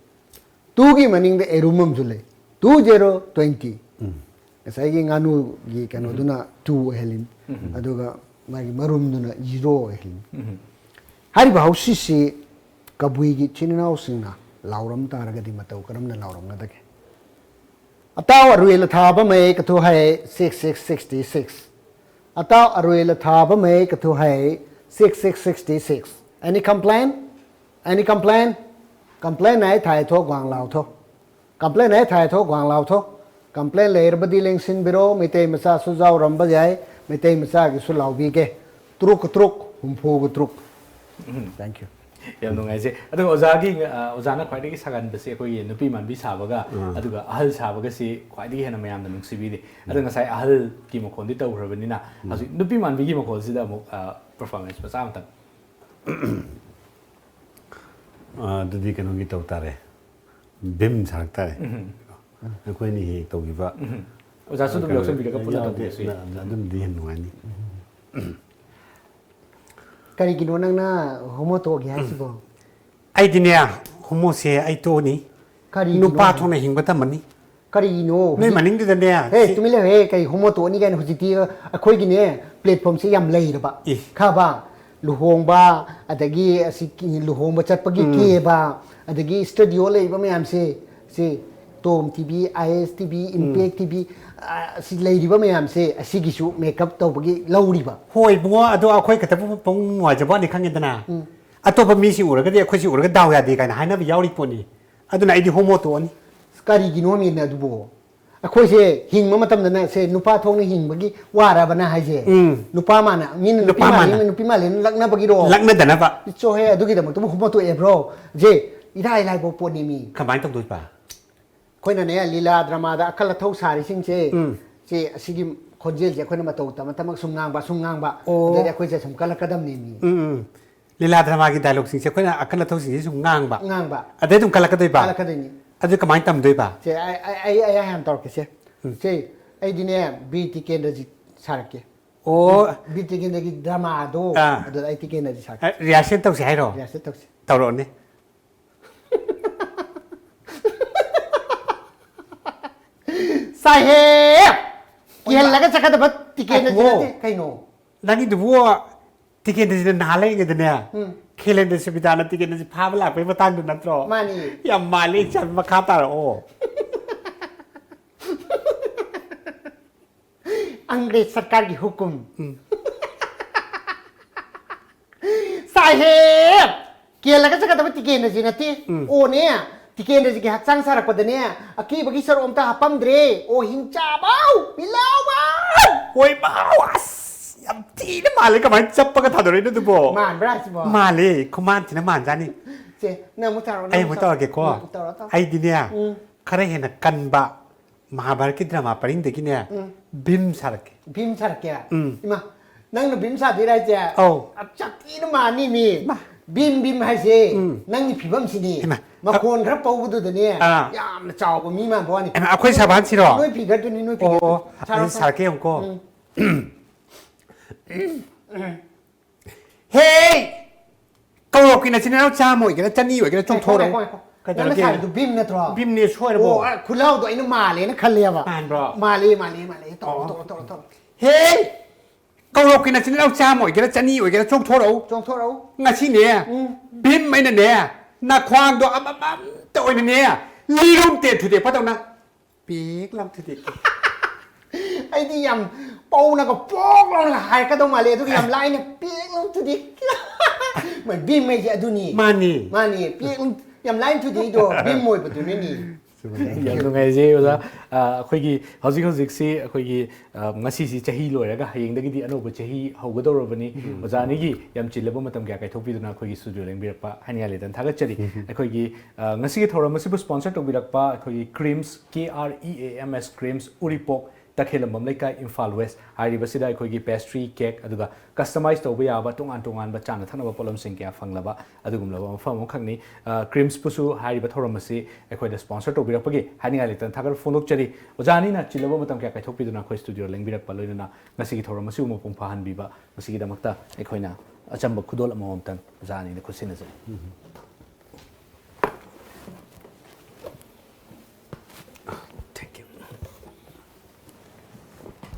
ꯇꯨꯒꯤ ꯃꯅꯤꯡꯗ ꯑꯦꯔꯨꯝ ꯑꯃꯁꯨ ꯂꯩ꯫ Two zero twenty꯫ ꯉꯁꯥꯏꯒꯤ ꯉꯥꯅꯨꯒꯤ ꯀꯩꯅꯣꯗꯨꯅ ꯇꯨ ꯑꯣꯏꯍꯜꯂꯤꯅꯤ, ꯑꯗꯨꯒ ꯃꯥꯒꯤ ꯃꯔꯨꯝꯗꯨꯅ ꯖꯤꯔꯣ ꯑꯣꯏꯍꯜꯂꯤꯅꯤ꯫ ꯍꯥꯏꯔꯤꯕ ꯍꯥꯎꯁꯤꯁꯤ ꯀꯕꯨꯏꯒꯤ ꯏꯆꯤꯟ ꯏꯅꯥꯎꯁꯤꯡꯅ ꯂꯥꯎꯔꯝ ꯇꯥꯔꯒꯗꯤ ꯃꯇꯧ ꯀꯔꯝꯅ ꯂꯥꯎꯔꯝꯒꯗꯒꯦ? ꯑꯇꯥꯎ ꯑꯔꯨꯏ ꯂꯊꯥꯕ ꯃꯌꯦꯛ ꯀꯊꯨ ꯍꯩ six six sixty six꯫ Ataur ꯑꯔꯨꯏ ꯂꯊꯥꯕ ꯃꯌꯦꯛ ꯀꯊꯨ ꯍꯩ six six sixty six꯫ Any complaint? Any complaint? Complain ꯍꯥꯏ ꯊꯥꯏ ꯊꯣꯛ ꯒ꯭ꯋꯥꯡ ꯂꯥꯎ ꯊꯣꯛ꯫ Complain ꯍꯥꯏ ꯊꯥꯏ ꯊꯣꯛ ꯒ꯭ꯋꯥꯡ ꯂꯥꯎ ꯊꯣꯛ꯫ Complain ꯂꯩꯔꯕꯗꯤ ꯂꯦꯡꯁꯤꯟꯕꯤꯔꯣ, ꯃꯩꯇꯩ ꯃꯆꯥꯁꯨ ꯌꯥꯎꯔꯝꯕ ꯌꯥꯏ, ꯃꯩꯇꯩ ꯃꯆꯥꯒꯤꯁꯨ ꯂꯥꯎꯕꯤꯒꯦ꯫ ꯇꯔꯨꯛ ꯇꯔꯨꯛ ꯍꯨꯝꯐꯨꯒ ꯇꯔꯨꯛ꯫ Thank you꯫ ꯌꯥꯝ ꯅꯨꯡꯉꯥꯏꯖꯩ꯫ ꯑꯗꯨꯒ ꯑꯣꯖꯥꯒꯤ ꯑ, ꯑꯣꯖꯥꯅ ꯈ꯭ꯋꯥꯏꯗꯒꯤ ꯁꯥꯒꯟꯕꯁꯦ ꯑꯩꯈꯣꯏꯒꯤ ꯅꯨꯄꯤ ꯃꯥꯟꯕꯤ ꯁꯥꯕꯒ ꯑꯗꯨꯒ ꯑꯍꯜ ꯁꯥꯕꯒꯁꯤ ꯈ꯭ꯋꯥꯏꯗꯒꯤ ꯍꯦꯟꯅ ꯃꯌꯥꯝꯅ ꯅꯨꯡꯁꯤꯕꯤꯔꯤ꯫ ꯑꯗꯣ ꯉꯁꯥꯏ ꯑꯍꯜꯒꯤ ꯃꯈꯣꯜꯗꯤ ꯇꯧꯈ꯭ꯔꯕꯅꯤꯅ ꯍꯧꯖꯤꯛ ꯅꯨꯄꯤ ꯃꯥꯟꯕꯤꯒꯤ ꯃꯈꯣꯜꯁꯤꯗ ꯑꯃꯨꯛ ꯄꯔꯐꯣꯔꯃꯦꯟꯁ ꯃꯆꯥ ꯑꯃꯇꯪ꯫ ꯑ, ꯑꯗꯨꯗꯤ ꯀꯩꯅꯣꯒꯤ ꯇꯧ ꯇꯥꯔꯦ꯫ ꯚꯤꯝ ꯁꯥꯔꯛ ꯇꯥꯔꯦ꯫ ꯑꯩꯈꯣꯏꯅ ꯍꯦꯛ ꯇꯧꯈꯤꯕ ꯑꯣꯖꯥꯁꯨ ꯑꯗꯨꯝ ꯌꯥꯎꯁꯟꯕꯤꯔꯒ ꯄꯨꯟꯅ ꯌꯥꯎꯗꯦ, ꯇꯧꯕꯤꯔꯁꯨ ꯌꯥꯏ꯫ ꯑꯗꯨꯝꯗꯤ ꯍꯦꯟꯅ ꯅꯨꯡꯉꯥꯏꯅꯤ꯫ ꯀꯔꯤꯒꯤꯅꯣ ꯅꯪꯅ ꯍꯣꯃꯣ ꯇꯣꯛꯑꯒꯦ ꯍꯥꯏꯁꯤꯕꯣ? ꯑꯩꯗꯤꯅꯦ, ꯍꯣꯃꯣꯁꯦ ꯑꯩ ꯇꯣꯛꯑꯅꯤ꯫ ꯀꯔꯤꯒꯤꯅꯣ? ꯅꯨꯄꯥ ꯊꯣꯛꯅ ꯍꯤꯡꯕ ꯇꯝꯃꯅꯤ꯫ ꯀꯔꯤꯒꯤꯅꯣ? ꯅꯣꯏ ꯍꯧꯖꯤꯛ ꯃꯅꯤꯡꯗꯨꯗꯅꯦ, ꯍꯦ, ꯁꯤ- ꯇꯨꯃꯤꯟ ꯂꯩꯌꯨ, ꯍꯦ, ꯀꯩ ꯍꯣꯃꯣ ꯇꯣꯛꯑꯅꯤ ꯀꯥꯏꯅ? ꯍꯧꯖꯤꯛꯇꯤ ꯑꯩꯈꯣꯏꯒꯤꯅꯦ, platformꯁꯦ ꯌꯥꯝ ꯂꯩꯔꯕ꯫ ꯏ꯫ ꯈꯕ, ꯂꯨꯍꯣꯡꯕ, ꯑꯗꯒꯤ ꯑꯁꯤ ꯀꯤ-, ꯂꯨꯍꯣꯡꯕ ꯆꯠꯄꯒꯤ ꯀꯦꯕ, ꯑꯗꯒꯤ studio ꯂꯩꯔꯤꯕ ꯃꯌꯥꯝꯁꯦ, ꯁꯤ Tom TV, IS TV, Impact TV, ꯑ, ꯁꯤ ꯂꯩꯔꯤꯕ ꯃꯌꯥꯝꯁꯦ, ꯑꯁꯤꯒꯤꯁꯨ makeup ꯇꯧꯕꯒꯤ ꯂꯧꯔꯤꯕ꯫ ꯍꯣꯏ ꯏꯕꯨꯡꯉꯣ, ꯑꯗꯣ ꯑꯩꯈꯣꯏ ꯈꯛꯇꯕꯨ ꯄꯨꯡ ꯅꯨꯡꯉꯥꯏꯖꯕ ꯋꯥꯅꯤ, ꯈꯪꯉꯦꯗꯅ꯫ ꯑꯇꯣꯞꯄ ꯃꯤꯁꯤꯡ ꯎꯔꯒꯗꯤ ꯑꯩꯈꯣꯏꯁꯤ ꯎꯔꯒ ꯗꯥꯎ ꯌꯥꯗꯦ ꯀꯥꯏꯅ ꯍꯥꯏꯅꯕ ꯌꯥꯎꯔꯤ ꯄꯣꯠꯅꯤ꯫ ꯑꯗꯨꯅ ꯑꯩꯗꯤ ꯍꯣꯃꯣ ꯇꯣꯛꯑꯅꯤ꯫ ꯀꯔꯤꯒꯤꯅꯣ ꯃꯤꯅ ꯑꯗꯨꯕꯨ? ꯑꯩꯈꯣꯏꯁꯦ ꯍꯤꯡꯕ ꯃꯇꯝꯗꯅ ꯁꯦ ꯅꯨꯄꯥ ꯊꯣꯛꯅ ꯍꯤꯡꯕꯒꯤ ꯋꯥꯔꯕꯅ ꯍꯥꯏꯁꯦ? ꯎꯝ꯫ ꯅꯨꯄꯥ ꯃꯥꯅ, ꯃꯤꯅ ꯅꯨꯄꯤ ꯅꯨꯄꯥ ꯃꯥꯜꯂꯤ, ꯃꯥꯅ꯫ ꯅꯨꯄꯤ ꯃꯥꯜꯂꯦꯅ ꯂꯛꯅꯕꯒꯤꯔꯣ? ꯂꯛꯅꯗꯅꯕ꯫ ꯆꯣꯍꯦ, ꯑꯗꯨꯒꯤꯗꯃꯛꯇꯕꯨ ꯍꯣꯃꯣ ꯇꯣꯛꯑꯦꯕ꯭ꯔꯣ? ꯁꯦ ꯏꯔꯥꯏ ꯂꯥꯏꯕ ꯄꯣꯠꯅꯤ ꯃꯤ꯫ ꯀꯃꯥꯏꯅ ꯇꯧꯗꯣꯏꯕ? ꯑꯩꯈꯣꯏꯅꯅꯦ, ꯂꯤꯂꯥ ꯗ꯭ꯔꯃꯥꯗ ꯑꯈꯜ ꯑꯊꯧ ꯁꯥꯔꯤꯁꯤꯡꯁꯦ, ꯎꯝ꯫ ꯁꯦ ꯑꯁꯤꯒꯤ ꯈꯣꯟꯖꯦꯜꯁꯦ ꯑꯩꯈꯣꯏꯅ ꯃꯇꯧ ꯇꯝꯃ ꯇꯝꯃꯒ ꯁꯨꯝ ꯉꯥꯡꯕ, ꯁꯨꯝ ꯉꯥꯡꯕ, ꯑꯣ꯫ ꯑꯗꯩꯗꯤ ꯑꯩꯈꯣꯏꯁꯦ ꯁꯨꯝ ꯀꯜꯂꯛꯀꯗꯕꯅꯤ ꯃꯤ꯫ ꯎꯝ, ꯎꯝ꯫ ꯂꯤꯂꯥ ꯗ꯭ꯔꯃꯥꯒꯤ ꯗꯥꯏꯂꯣꯛꯁꯤꯡꯁꯦ ꯑꯩꯈꯣꯏꯅ ꯑꯈꯜ ꯑꯊꯧꯁꯤꯡꯁꯦ ꯁꯨꯝ ꯉꯥꯡꯕ꯫ ꯉꯥꯡꯕ꯫ ꯑꯗꯩ ꯑꯗꯨꯝ ꯀꯜꯂꯛꯀꯗꯣꯏꯕ? ꯀꯜꯂꯛꯀꯗꯣꯏꯅꯤ꯫ ꯑꯗꯨ ꯀꯃꯥꯏꯅ ꯇꯝꯗꯣꯏꯕ? ꯁꯦ ꯑꯩ, ꯑꯩ, ꯑꯩ, ꯑꯩ ꯍꯥꯟꯅ ꯇꯧꯔꯛꯀꯦꯁꯦ꯫ ꯁꯦ ꯑꯩꯗꯤꯅꯦ, ꯕꯤꯔ ꯇꯤꯀꯦꯟꯗ꯭ꯔꯖꯤꯠ ꯁꯥꯔꯛꯀꯦ꯫ ꯑꯣ꯫ ꯕꯤꯔ ꯇꯤꯀꯦꯟꯗ꯭ꯔꯒꯤ ꯗ꯭ꯔꯃꯥꯗꯣ, ꯑꯥ꯫ ꯑꯗꯨꯗ ꯑꯩ ꯇꯤꯀꯦꯟꯗ꯭ꯔꯖꯤꯠ ꯁꯥꯔꯛꯀꯦ꯫ ꯑ, rehearsal ꯇꯧꯁꯦ ꯍꯥꯏꯔꯣ? Rehearsal ꯇꯧꯁꯦ꯫ ꯇꯧꯔꯛꯑꯣꯅꯦ꯫ ꯁꯥꯍꯦꯕ! ꯀꯤꯍꯜꯂꯒ ꯆꯠꯀꯗꯕ ꯇꯤꯀꯦꯟꯗ꯭ꯔꯖꯤꯠ ꯅꯠꯇꯦ꯫ ꯀꯩꯅꯣ? ꯅꯪꯒꯤꯗꯨꯕꯨ ꯇꯤꯀꯦꯟꯗ꯭ꯔꯖꯤꯠꯅ ꯅꯍꯥꯟ ꯂꯩꯔꯤꯉꯩꯗꯅꯦ, ꯎꯝ꯫ ꯈꯦꯂꯦꯟꯗ꯭ꯔ ꯁꯨꯕꯤꯗꯥꯅ ꯇꯤꯀꯦꯟꯗ꯭ꯔꯖꯤꯠ ꯐꯥꯕ ꯂꯥꯛꯄꯩ ꯃꯇꯥꯡꯗꯨ ꯅꯠꯇ꯭ꯔꯣ? ꯃꯥꯅꯤ꯫ ꯌꯥꯝ ꯃꯥꯜꯂꯤ, ꯏꯆꯥ, ꯃꯈꯥ ꯇꯥꯔꯛꯑꯣ꯫ ꯑꯪꯒ꯭ꯔꯦꯖ ꯁꯔꯀꯥꯔꯒꯤ ꯍꯨꯀꯨꯝ꯫ ꯁꯥꯍꯦꯕ! ꯀꯦꯜꯂꯒ ꯆꯠꯀꯗꯕ ꯇꯤꯀꯦꯟꯗ꯭ꯔꯖꯤꯠ ꯅꯠꯇꯦ꯫ ꯎꯝ꯫ ꯑꯣꯅꯦ, ꯇꯤꯀꯦꯟꯗ꯭ꯔꯖꯤꯠꯀꯤ ꯍꯛꯆꯥꯡ ꯁꯥꯔꯛꯄꯗꯅꯦ, ꯑꯀꯤꯕꯒꯤ ꯁꯔꯨꯛ ꯑꯝꯇ ꯍꯥꯞꯄꯝꯗ꯭ꯔꯦ꯫ ꯑꯣ, ꯍꯤꯡꯆꯥꯕꯧ! ꯃꯤꯂꯥꯎꯕꯧ! ꯍꯣꯏ, ꯃꯥꯎ! ꯑꯁ, ꯌꯥꯝ ꯊꯤꯅ ꯃꯥꯜꯂꯦ꯫ ꯀꯃꯥꯏꯅ ꯆꯞꯄꯒ ꯊꯥꯗꯣꯔꯛꯏꯅꯣ ꯑꯗꯨꯕꯣ? ꯃꯥꯟꯕ꯭ꯔꯥ ꯍꯥꯏꯁꯤꯕꯣ? ꯃꯥꯜꯂꯦ, ꯈꯨꯃꯥꯟ ꯊꯤꯅ ꯃꯥꯟꯖꯥꯠꯅꯤ꯫ ꯁꯦ, ꯅꯪ ꯑꯃꯨꯛ ꯊꯥꯔꯛꯑꯣ, ꯅꯪ ꯑꯩ ꯑꯃꯨꯛ ꯑꯃꯨꯛ ꯊꯥꯔꯛꯑꯣ꯫ ꯇꯧꯔꯒꯦꯀꯣ꯫ ꯎꯝ, ꯇꯧꯔꯣ, ꯇꯧꯔꯣ꯫ ꯑꯩꯗꯤꯅꯦ, ꯎꯝ꯫ ꯈꯔ ꯍꯦꯟꯅ ꯀꯟꯕ ꯃꯍꯥꯚꯥꯔꯠꯀꯤ ꯗ꯭ꯔꯃꯥ ꯄꯔꯤꯡꯗꯒꯤꯅꯦ, ꯎꯝ꯫ ꯚꯤꯝ ꯁꯥꯔꯛꯀꯦ꯫ ꯚꯤꯝ ꯁꯥꯔꯛꯀꯦ? ꯎꯝ꯫ ꯏꯃꯥ, ꯅꯪꯅ ꯚꯤꯝ ꯁꯥꯗꯣꯏꯔꯥ ꯍꯥꯏꯁꯦ? ꯑꯧ꯫ ꯌꯥꯝ ꯁꯥꯊꯤꯅ ꯃꯥꯟꯅꯤ ꯃꯤ꯫ ꯃꯥ꯫ ꯚꯤꯝ, ꯚꯤꯝ ꯍꯥꯏꯁꯦ ꯎꯝ꯫ ꯅꯪꯒꯤ ꯐꯤꯕꯝꯁꯤꯅꯤ꯫ ꯏꯃꯥ꯫ ꯃꯈꯣꯟ ꯈꯔ ꯄꯧꯕꯗꯨꯗꯅꯦ, ꯑꯥ꯫ ꯌꯥꯝꯅ ꯆꯥꯎꯕ ꯃꯤ ꯃꯥꯟꯕ ꯋꯥꯅꯤ꯫ ꯏꯃꯥ, ꯑꯩꯈꯣꯏ ꯁꯥꯕꯥꯟꯁꯤꯔꯣ? ꯅꯣꯏ ꯐꯤꯒꯔꯗꯨꯅꯤ, ꯅꯣꯏ ꯑꯣ, ꯐꯤꯒꯔꯗꯨ꯫ ꯑꯣ, ꯁꯥꯔꯣ, ꯑꯗꯨꯗꯤ ꯁꯥꯔꯣ꯫ ꯁꯥꯔꯛꯀꯦ ꯌꯦꯡꯉꯨꯀꯣ꯫ ꯎꯝ꯫ ꯍꯦ! ꯀꯧꯔꯛꯀꯤ ꯅꯆꯤꯟ ꯅꯅꯥꯎ ꯆꯥꯝꯃ ꯑꯣꯏꯒꯦꯔꯥ, ꯆꯅꯤ ꯑꯣꯏꯒꯦꯔꯥ, ꯆꯣꯡꯊꯣꯔꯛꯎ꯫ ꯉꯥꯏꯈꯣ, ꯉꯥꯏꯈꯣ, ꯉꯥꯏꯈꯣ꯫ ꯀꯩꯗꯧꯔꯒꯦ? ꯅꯪꯅ ꯁꯥꯔꯤꯗꯣ ꯚꯤꯝ ꯅꯠꯇ꯭ꯔꯣ? ꯚꯤꯝꯅꯦ, ꯁꯣꯏꯔꯕꯣ? ꯑꯣ, ꯑ, ꯈꯨꯠꯂꯥꯎꯗꯣ ꯑꯩꯅ ꯃꯥꯜꯂꯦꯅ ꯈꯜꯂꯦꯕ꯫ ꯃꯥꯟꯕ꯭ꯔꯣ? ꯃꯥꯜꯂꯦ, ꯃꯥꯜꯂꯦ, ꯃꯥꯜꯂꯦ꯫ ꯇꯧꯔꯣ, ꯑꯣ꯫ ꯇꯧꯔꯣ, ꯇꯧꯔꯣ, ꯇꯧꯔꯣ꯫ ꯍꯦ! ꯀꯧꯔꯛꯀꯤ ꯅꯆꯤꯟ ꯅꯅꯥꯎ ꯆꯥꯝꯃ ꯑꯣꯏꯒꯦꯔꯥ, ꯆꯅꯤ ꯑꯣꯏꯒꯦꯔꯥ, ꯆꯣꯡꯊꯣꯔꯛꯎ꯫ ꯆꯣꯡꯊꯣꯔꯛꯎ꯫ ꯉꯁꯤꯅꯦ, ꯎꯝ꯫ ꯚꯤꯝ ꯑꯩꯅꯅꯦ, ꯅꯈ꯭ꯋꯥꯡꯗꯣ ꯑꯃꯃꯝꯇ ꯑꯣꯏꯅꯅꯦ, ꯂꯤꯔꯨꯝ ꯇꯦꯟ ꯊꯨꯗꯦꯛꯄꯗꯧꯅ ꯄꯤꯛ ꯂꯥꯎ ꯊꯨꯗꯦꯛꯀꯦ꯫ ꯑꯩꯗꯤ ꯌꯥꯝ ꯄꯧꯅꯒ ꯄꯣꯛ ꯂꯥꯎꯅꯒ ꯍꯥꯏꯔꯛꯀꯗꯧ ꯃꯥꯜꯂꯦ, ꯑꯗꯨꯒ ꯌꯥꯝ ꯂꯥꯏꯅ ꯄꯤꯛ ꯂꯥꯎ ꯊꯨꯗꯦꯛꯀꯦ꯫ ꯃꯣꯏ ꯚꯤꯝ ꯍꯥꯏꯁꯦ ꯑꯗꯨꯅꯤ꯫ ꯃꯥꯅꯤ꯫ ꯃꯥꯅꯤ, ꯄꯤꯛ ꯂꯥꯎ-, ꯌꯥꯝ ꯂꯥꯏꯅ ꯊꯨꯗꯦꯛꯏꯗꯣ ꯚꯤꯝ ꯑꯣꯏꯕꯗꯨꯅꯅꯤ꯫ ꯌꯥꯝ ꯅꯨꯡꯉꯥꯏꯖꯩ, ꯑꯣꯖꯥ꯫ ꯑ, ꯑꯩꯈꯣꯏꯒꯤ ꯍꯧꯖꯤꯛ ꯍꯧꯖꯤꯛꯁꯤ ꯑꯩꯈꯣꯏꯒꯤ, ꯑ, ꯉꯁꯤꯁꯤ ꯆꯍꯤ ꯂꯣꯏꯔꯒ ꯍꯌꯦꯡꯗꯒꯤꯗꯤ ꯑꯅꯧꯕ ꯆꯍꯤ ꯍꯧꯒꯗꯧꯔꯕꯅꯤ꯫ ꯎꯝ꯫ ꯑꯣꯖꯥ ꯑꯅꯤꯒꯤ ꯌꯥꯝ ꯆꯤꯜꯂꯕ ꯃꯇꯝ ꯀꯌꯥ ꯀꯥꯏꯊꯣꯛꯄꯤꯗꯨꯅ ꯑꯩꯈꯣꯏꯒꯤ ꯁ꯭ꯇꯨꯗꯤꯑꯣ ꯂꯦꯡꯕꯤꯔꯛꯄ ꯍꯥꯏꯅꯤꯡꯉꯥꯏ ꯂꯩꯇꯅ ꯊꯥꯒꯠꯆꯔꯤ꯫ ꯎꯝ꯫ ꯑꯩꯈꯣꯏꯒꯤ, ꯑ, ꯉꯁꯤꯒꯤ ꯊꯧꯔꯝ ꯑꯁꯤꯕꯨ sponsor ꯇꯧꯕꯤꯔꯛꯄ ꯑꯩꯈꯣꯏꯒꯤ Kreams, K R E A M S, Kreams, Uripok, Takhellambam Leikai, Imphal west ꯍꯥꯏꯔꯤꯕꯁꯤꯗ ꯑꯩꯈꯣꯏꯒꯤ pastry, cake, ꯑꯗꯨꯒ customize ꯇꯧꯕ ꯌꯥꯕ ꯇꯣꯉꯥꯟ ꯇꯣꯉꯥꯟꯕ ꯆꯥꯅ ꯊꯛꯅꯕ ꯄꯣꯠꯂꯝꯁꯤꯡ ꯀꯌꯥ ꯐꯪꯂꯕ ꯑꯗꯨꯒꯨꯝꯂꯕ ꯃꯐꯝ ꯑꯃꯈꯛꯅꯤ꯫ ꯑ, ꯀ꯭ꯔꯤꯝꯁꯄꯨꯁꯨ ꯍꯥꯏꯔꯤꯕ ꯊꯧꯔꯝ ꯑꯁꯤ ꯑꯩꯈꯣꯏꯗ sponsor ꯇꯧꯕꯤꯔꯛꯄꯒꯤ ꯍꯥꯏꯅꯤꯡꯉꯥꯏ ꯂꯩꯇꯅ ꯊꯥꯒꯠꯄ ꯐꯣꯡꯗꯣꯛꯆꯔꯤ꯫ ꯑꯣꯖꯥ ꯑꯅꯤꯅ ꯆꯤꯜꯂꯕ ꯃꯇꯝ ꯀꯌꯥ ꯀꯥꯏꯊꯣꯛꯄꯤꯗꯨꯅ ꯑꯩꯈꯣꯏ ꯁ꯭ꯇꯨꯗꯤꯑꯣ ꯂꯦꯡꯕꯤꯔꯛꯄ, ꯂꯣꯏꯅꯅ ꯉꯁꯤꯒꯤ ꯊꯧꯔꯝ ꯑꯁꯤꯕꯨ ꯃꯄꯨꯡ ꯐꯥꯍꯟꯕꯤꯕ, ꯃꯁꯤꯒꯤꯗꯃꯛꯇ ꯑꯩꯈꯣꯏꯅ ꯑꯆꯝꯕ ꯈꯨꯗꯣꯜ ꯑꯃꯃꯝꯇꯪ ꯑꯣꯖꯥ ꯑꯅꯤꯗ ꯈꯨꯠꯁꯤꯟꯅꯖꯔꯤ꯫ Thank you꯫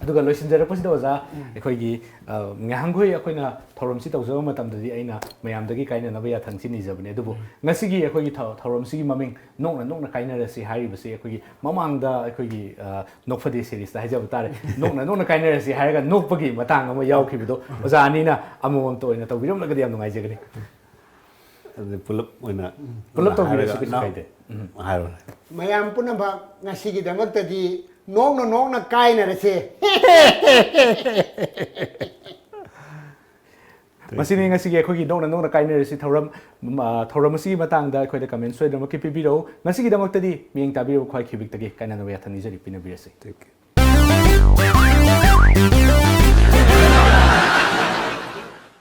ꯑꯗꯨꯒ ꯂꯣꯏꯁꯤꯟꯖꯔꯛꯄꯁꯤꯗ ꯑꯣꯖꯥ, ꯎꯝ꯫ ꯑꯩꯈꯣꯏꯒꯤ, ꯑ, ꯉꯥꯏꯍꯥꯡꯈꯣꯏ ꯑꯩꯈꯣꯏꯅ ꯊꯧꯔꯝꯁꯤ ꯇꯧꯖꯕ ꯃꯇꯝꯗꯗꯤ ꯑꯩꯅ ꯃꯌꯥꯝꯗꯒꯤ ꯀꯥꯏꯅꯅꯕ ꯌꯥꯊꯪꯁꯤ ꯅꯤꯖꯕꯅꯦ, ꯑꯗꯨꯕꯨ ꯎꯝ꯫ ꯉꯁꯤꯒꯤ ꯑꯩꯈꯣꯏꯒꯤ ꯊꯧ-, ꯊꯧꯔꯝꯁꯤꯒꯤ ꯃꯃꯤꯡ "ꯅꯣꯛꯅ ꯅꯣꯛꯅ ꯀꯥꯏꯅꯔꯁꯤ" ꯍꯥꯏꯔꯤꯕꯁꯤ ꯑꯩꯈꯣꯏꯒꯤ ꯃꯃꯥꯡꯗ ꯑꯩꯈꯣꯏꯒꯤ, ꯑ, ꯅꯣꯛꯐꯗꯦ series ꯇ ꯍꯥꯏꯖꯕ ꯇꯥꯔꯦ, "ꯅꯣꯛꯅ ꯅꯣꯛꯅ ꯀꯥꯏꯅꯔꯁꯤ" ꯍꯥꯏꯔꯒ ꯅꯣꯛꯄꯒꯤ ꯃꯇꯥꯡ ꯑꯃ ꯌꯥꯎꯈꯤꯕꯗꯣ, ꯑꯣꯖꯥ ꯑꯅꯤꯅ ꯑꯃꯃꯝꯇ ꯑꯣꯏꯅ ꯇꯧꯕꯤꯔꯝꯂꯒꯗꯤ ꯌꯥꯝ ꯅꯨꯡꯉꯥꯏꯖꯒꯅꯤ꯫ ꯑꯗꯨꯗꯤ ꯄꯨꯂꯞ ꯑꯣꯏꯅ ꯄꯨꯂꯞ ꯇꯧꯕꯤꯔꯁꯨ ꯍꯥꯏꯔꯒ ꯀꯩꯁꯨ ꯅꯥꯎ-, ꯀꯥꯏꯗꯦ꯫ ꯍꯥꯏꯔꯣꯅꯦ꯫ ꯃꯌꯥꯝ ꯄꯨꯝꯅꯃꯛ ꯉꯁꯤꯒꯤꯗꯃꯛꯇꯗꯤ ꯅꯣꯛꯅ ꯅꯣꯛꯅ ꯀꯥꯏꯅꯔꯁꯦ꯫ ꯃꯁꯤꯅꯤ ꯉꯁꯤꯒꯤ ꯑꯩꯈꯣꯏꯒꯤ ꯅꯣꯛꯅ ꯅꯣꯛꯅ ꯀꯥꯏꯅꯔꯁꯤ ꯊꯧꯔꯝ꯫ ꯎꯝ, ꯑ, ꯊꯧꯔꯝ ꯑꯁꯤꯒꯤ ꯃꯇꯥꯡꯗ ꯑꯩꯈꯣꯏꯗ ꯀꯃꯦꯟ ꯁꯣꯏꯗꯅꯃꯛꯀꯤ ꯄꯤꯕꯤꯔꯛꯎ꯫ ꯉꯁꯤꯒꯤꯗꯃꯛꯇꯗꯤ ꯃꯤꯠꯌꯦꯡ ꯇꯥꯕꯤꯔꯤꯕ ꯈ꯭ꯋꯥꯏ ꯈꯤꯕꯤꯛꯇꯒꯤ ꯀꯥꯏꯅꯅꯕ ꯌꯥꯊꯪ ꯅꯤꯖꯔꯤ, ꯄꯤꯅꯕꯤꯔꯁꯤ꯫ Thank you.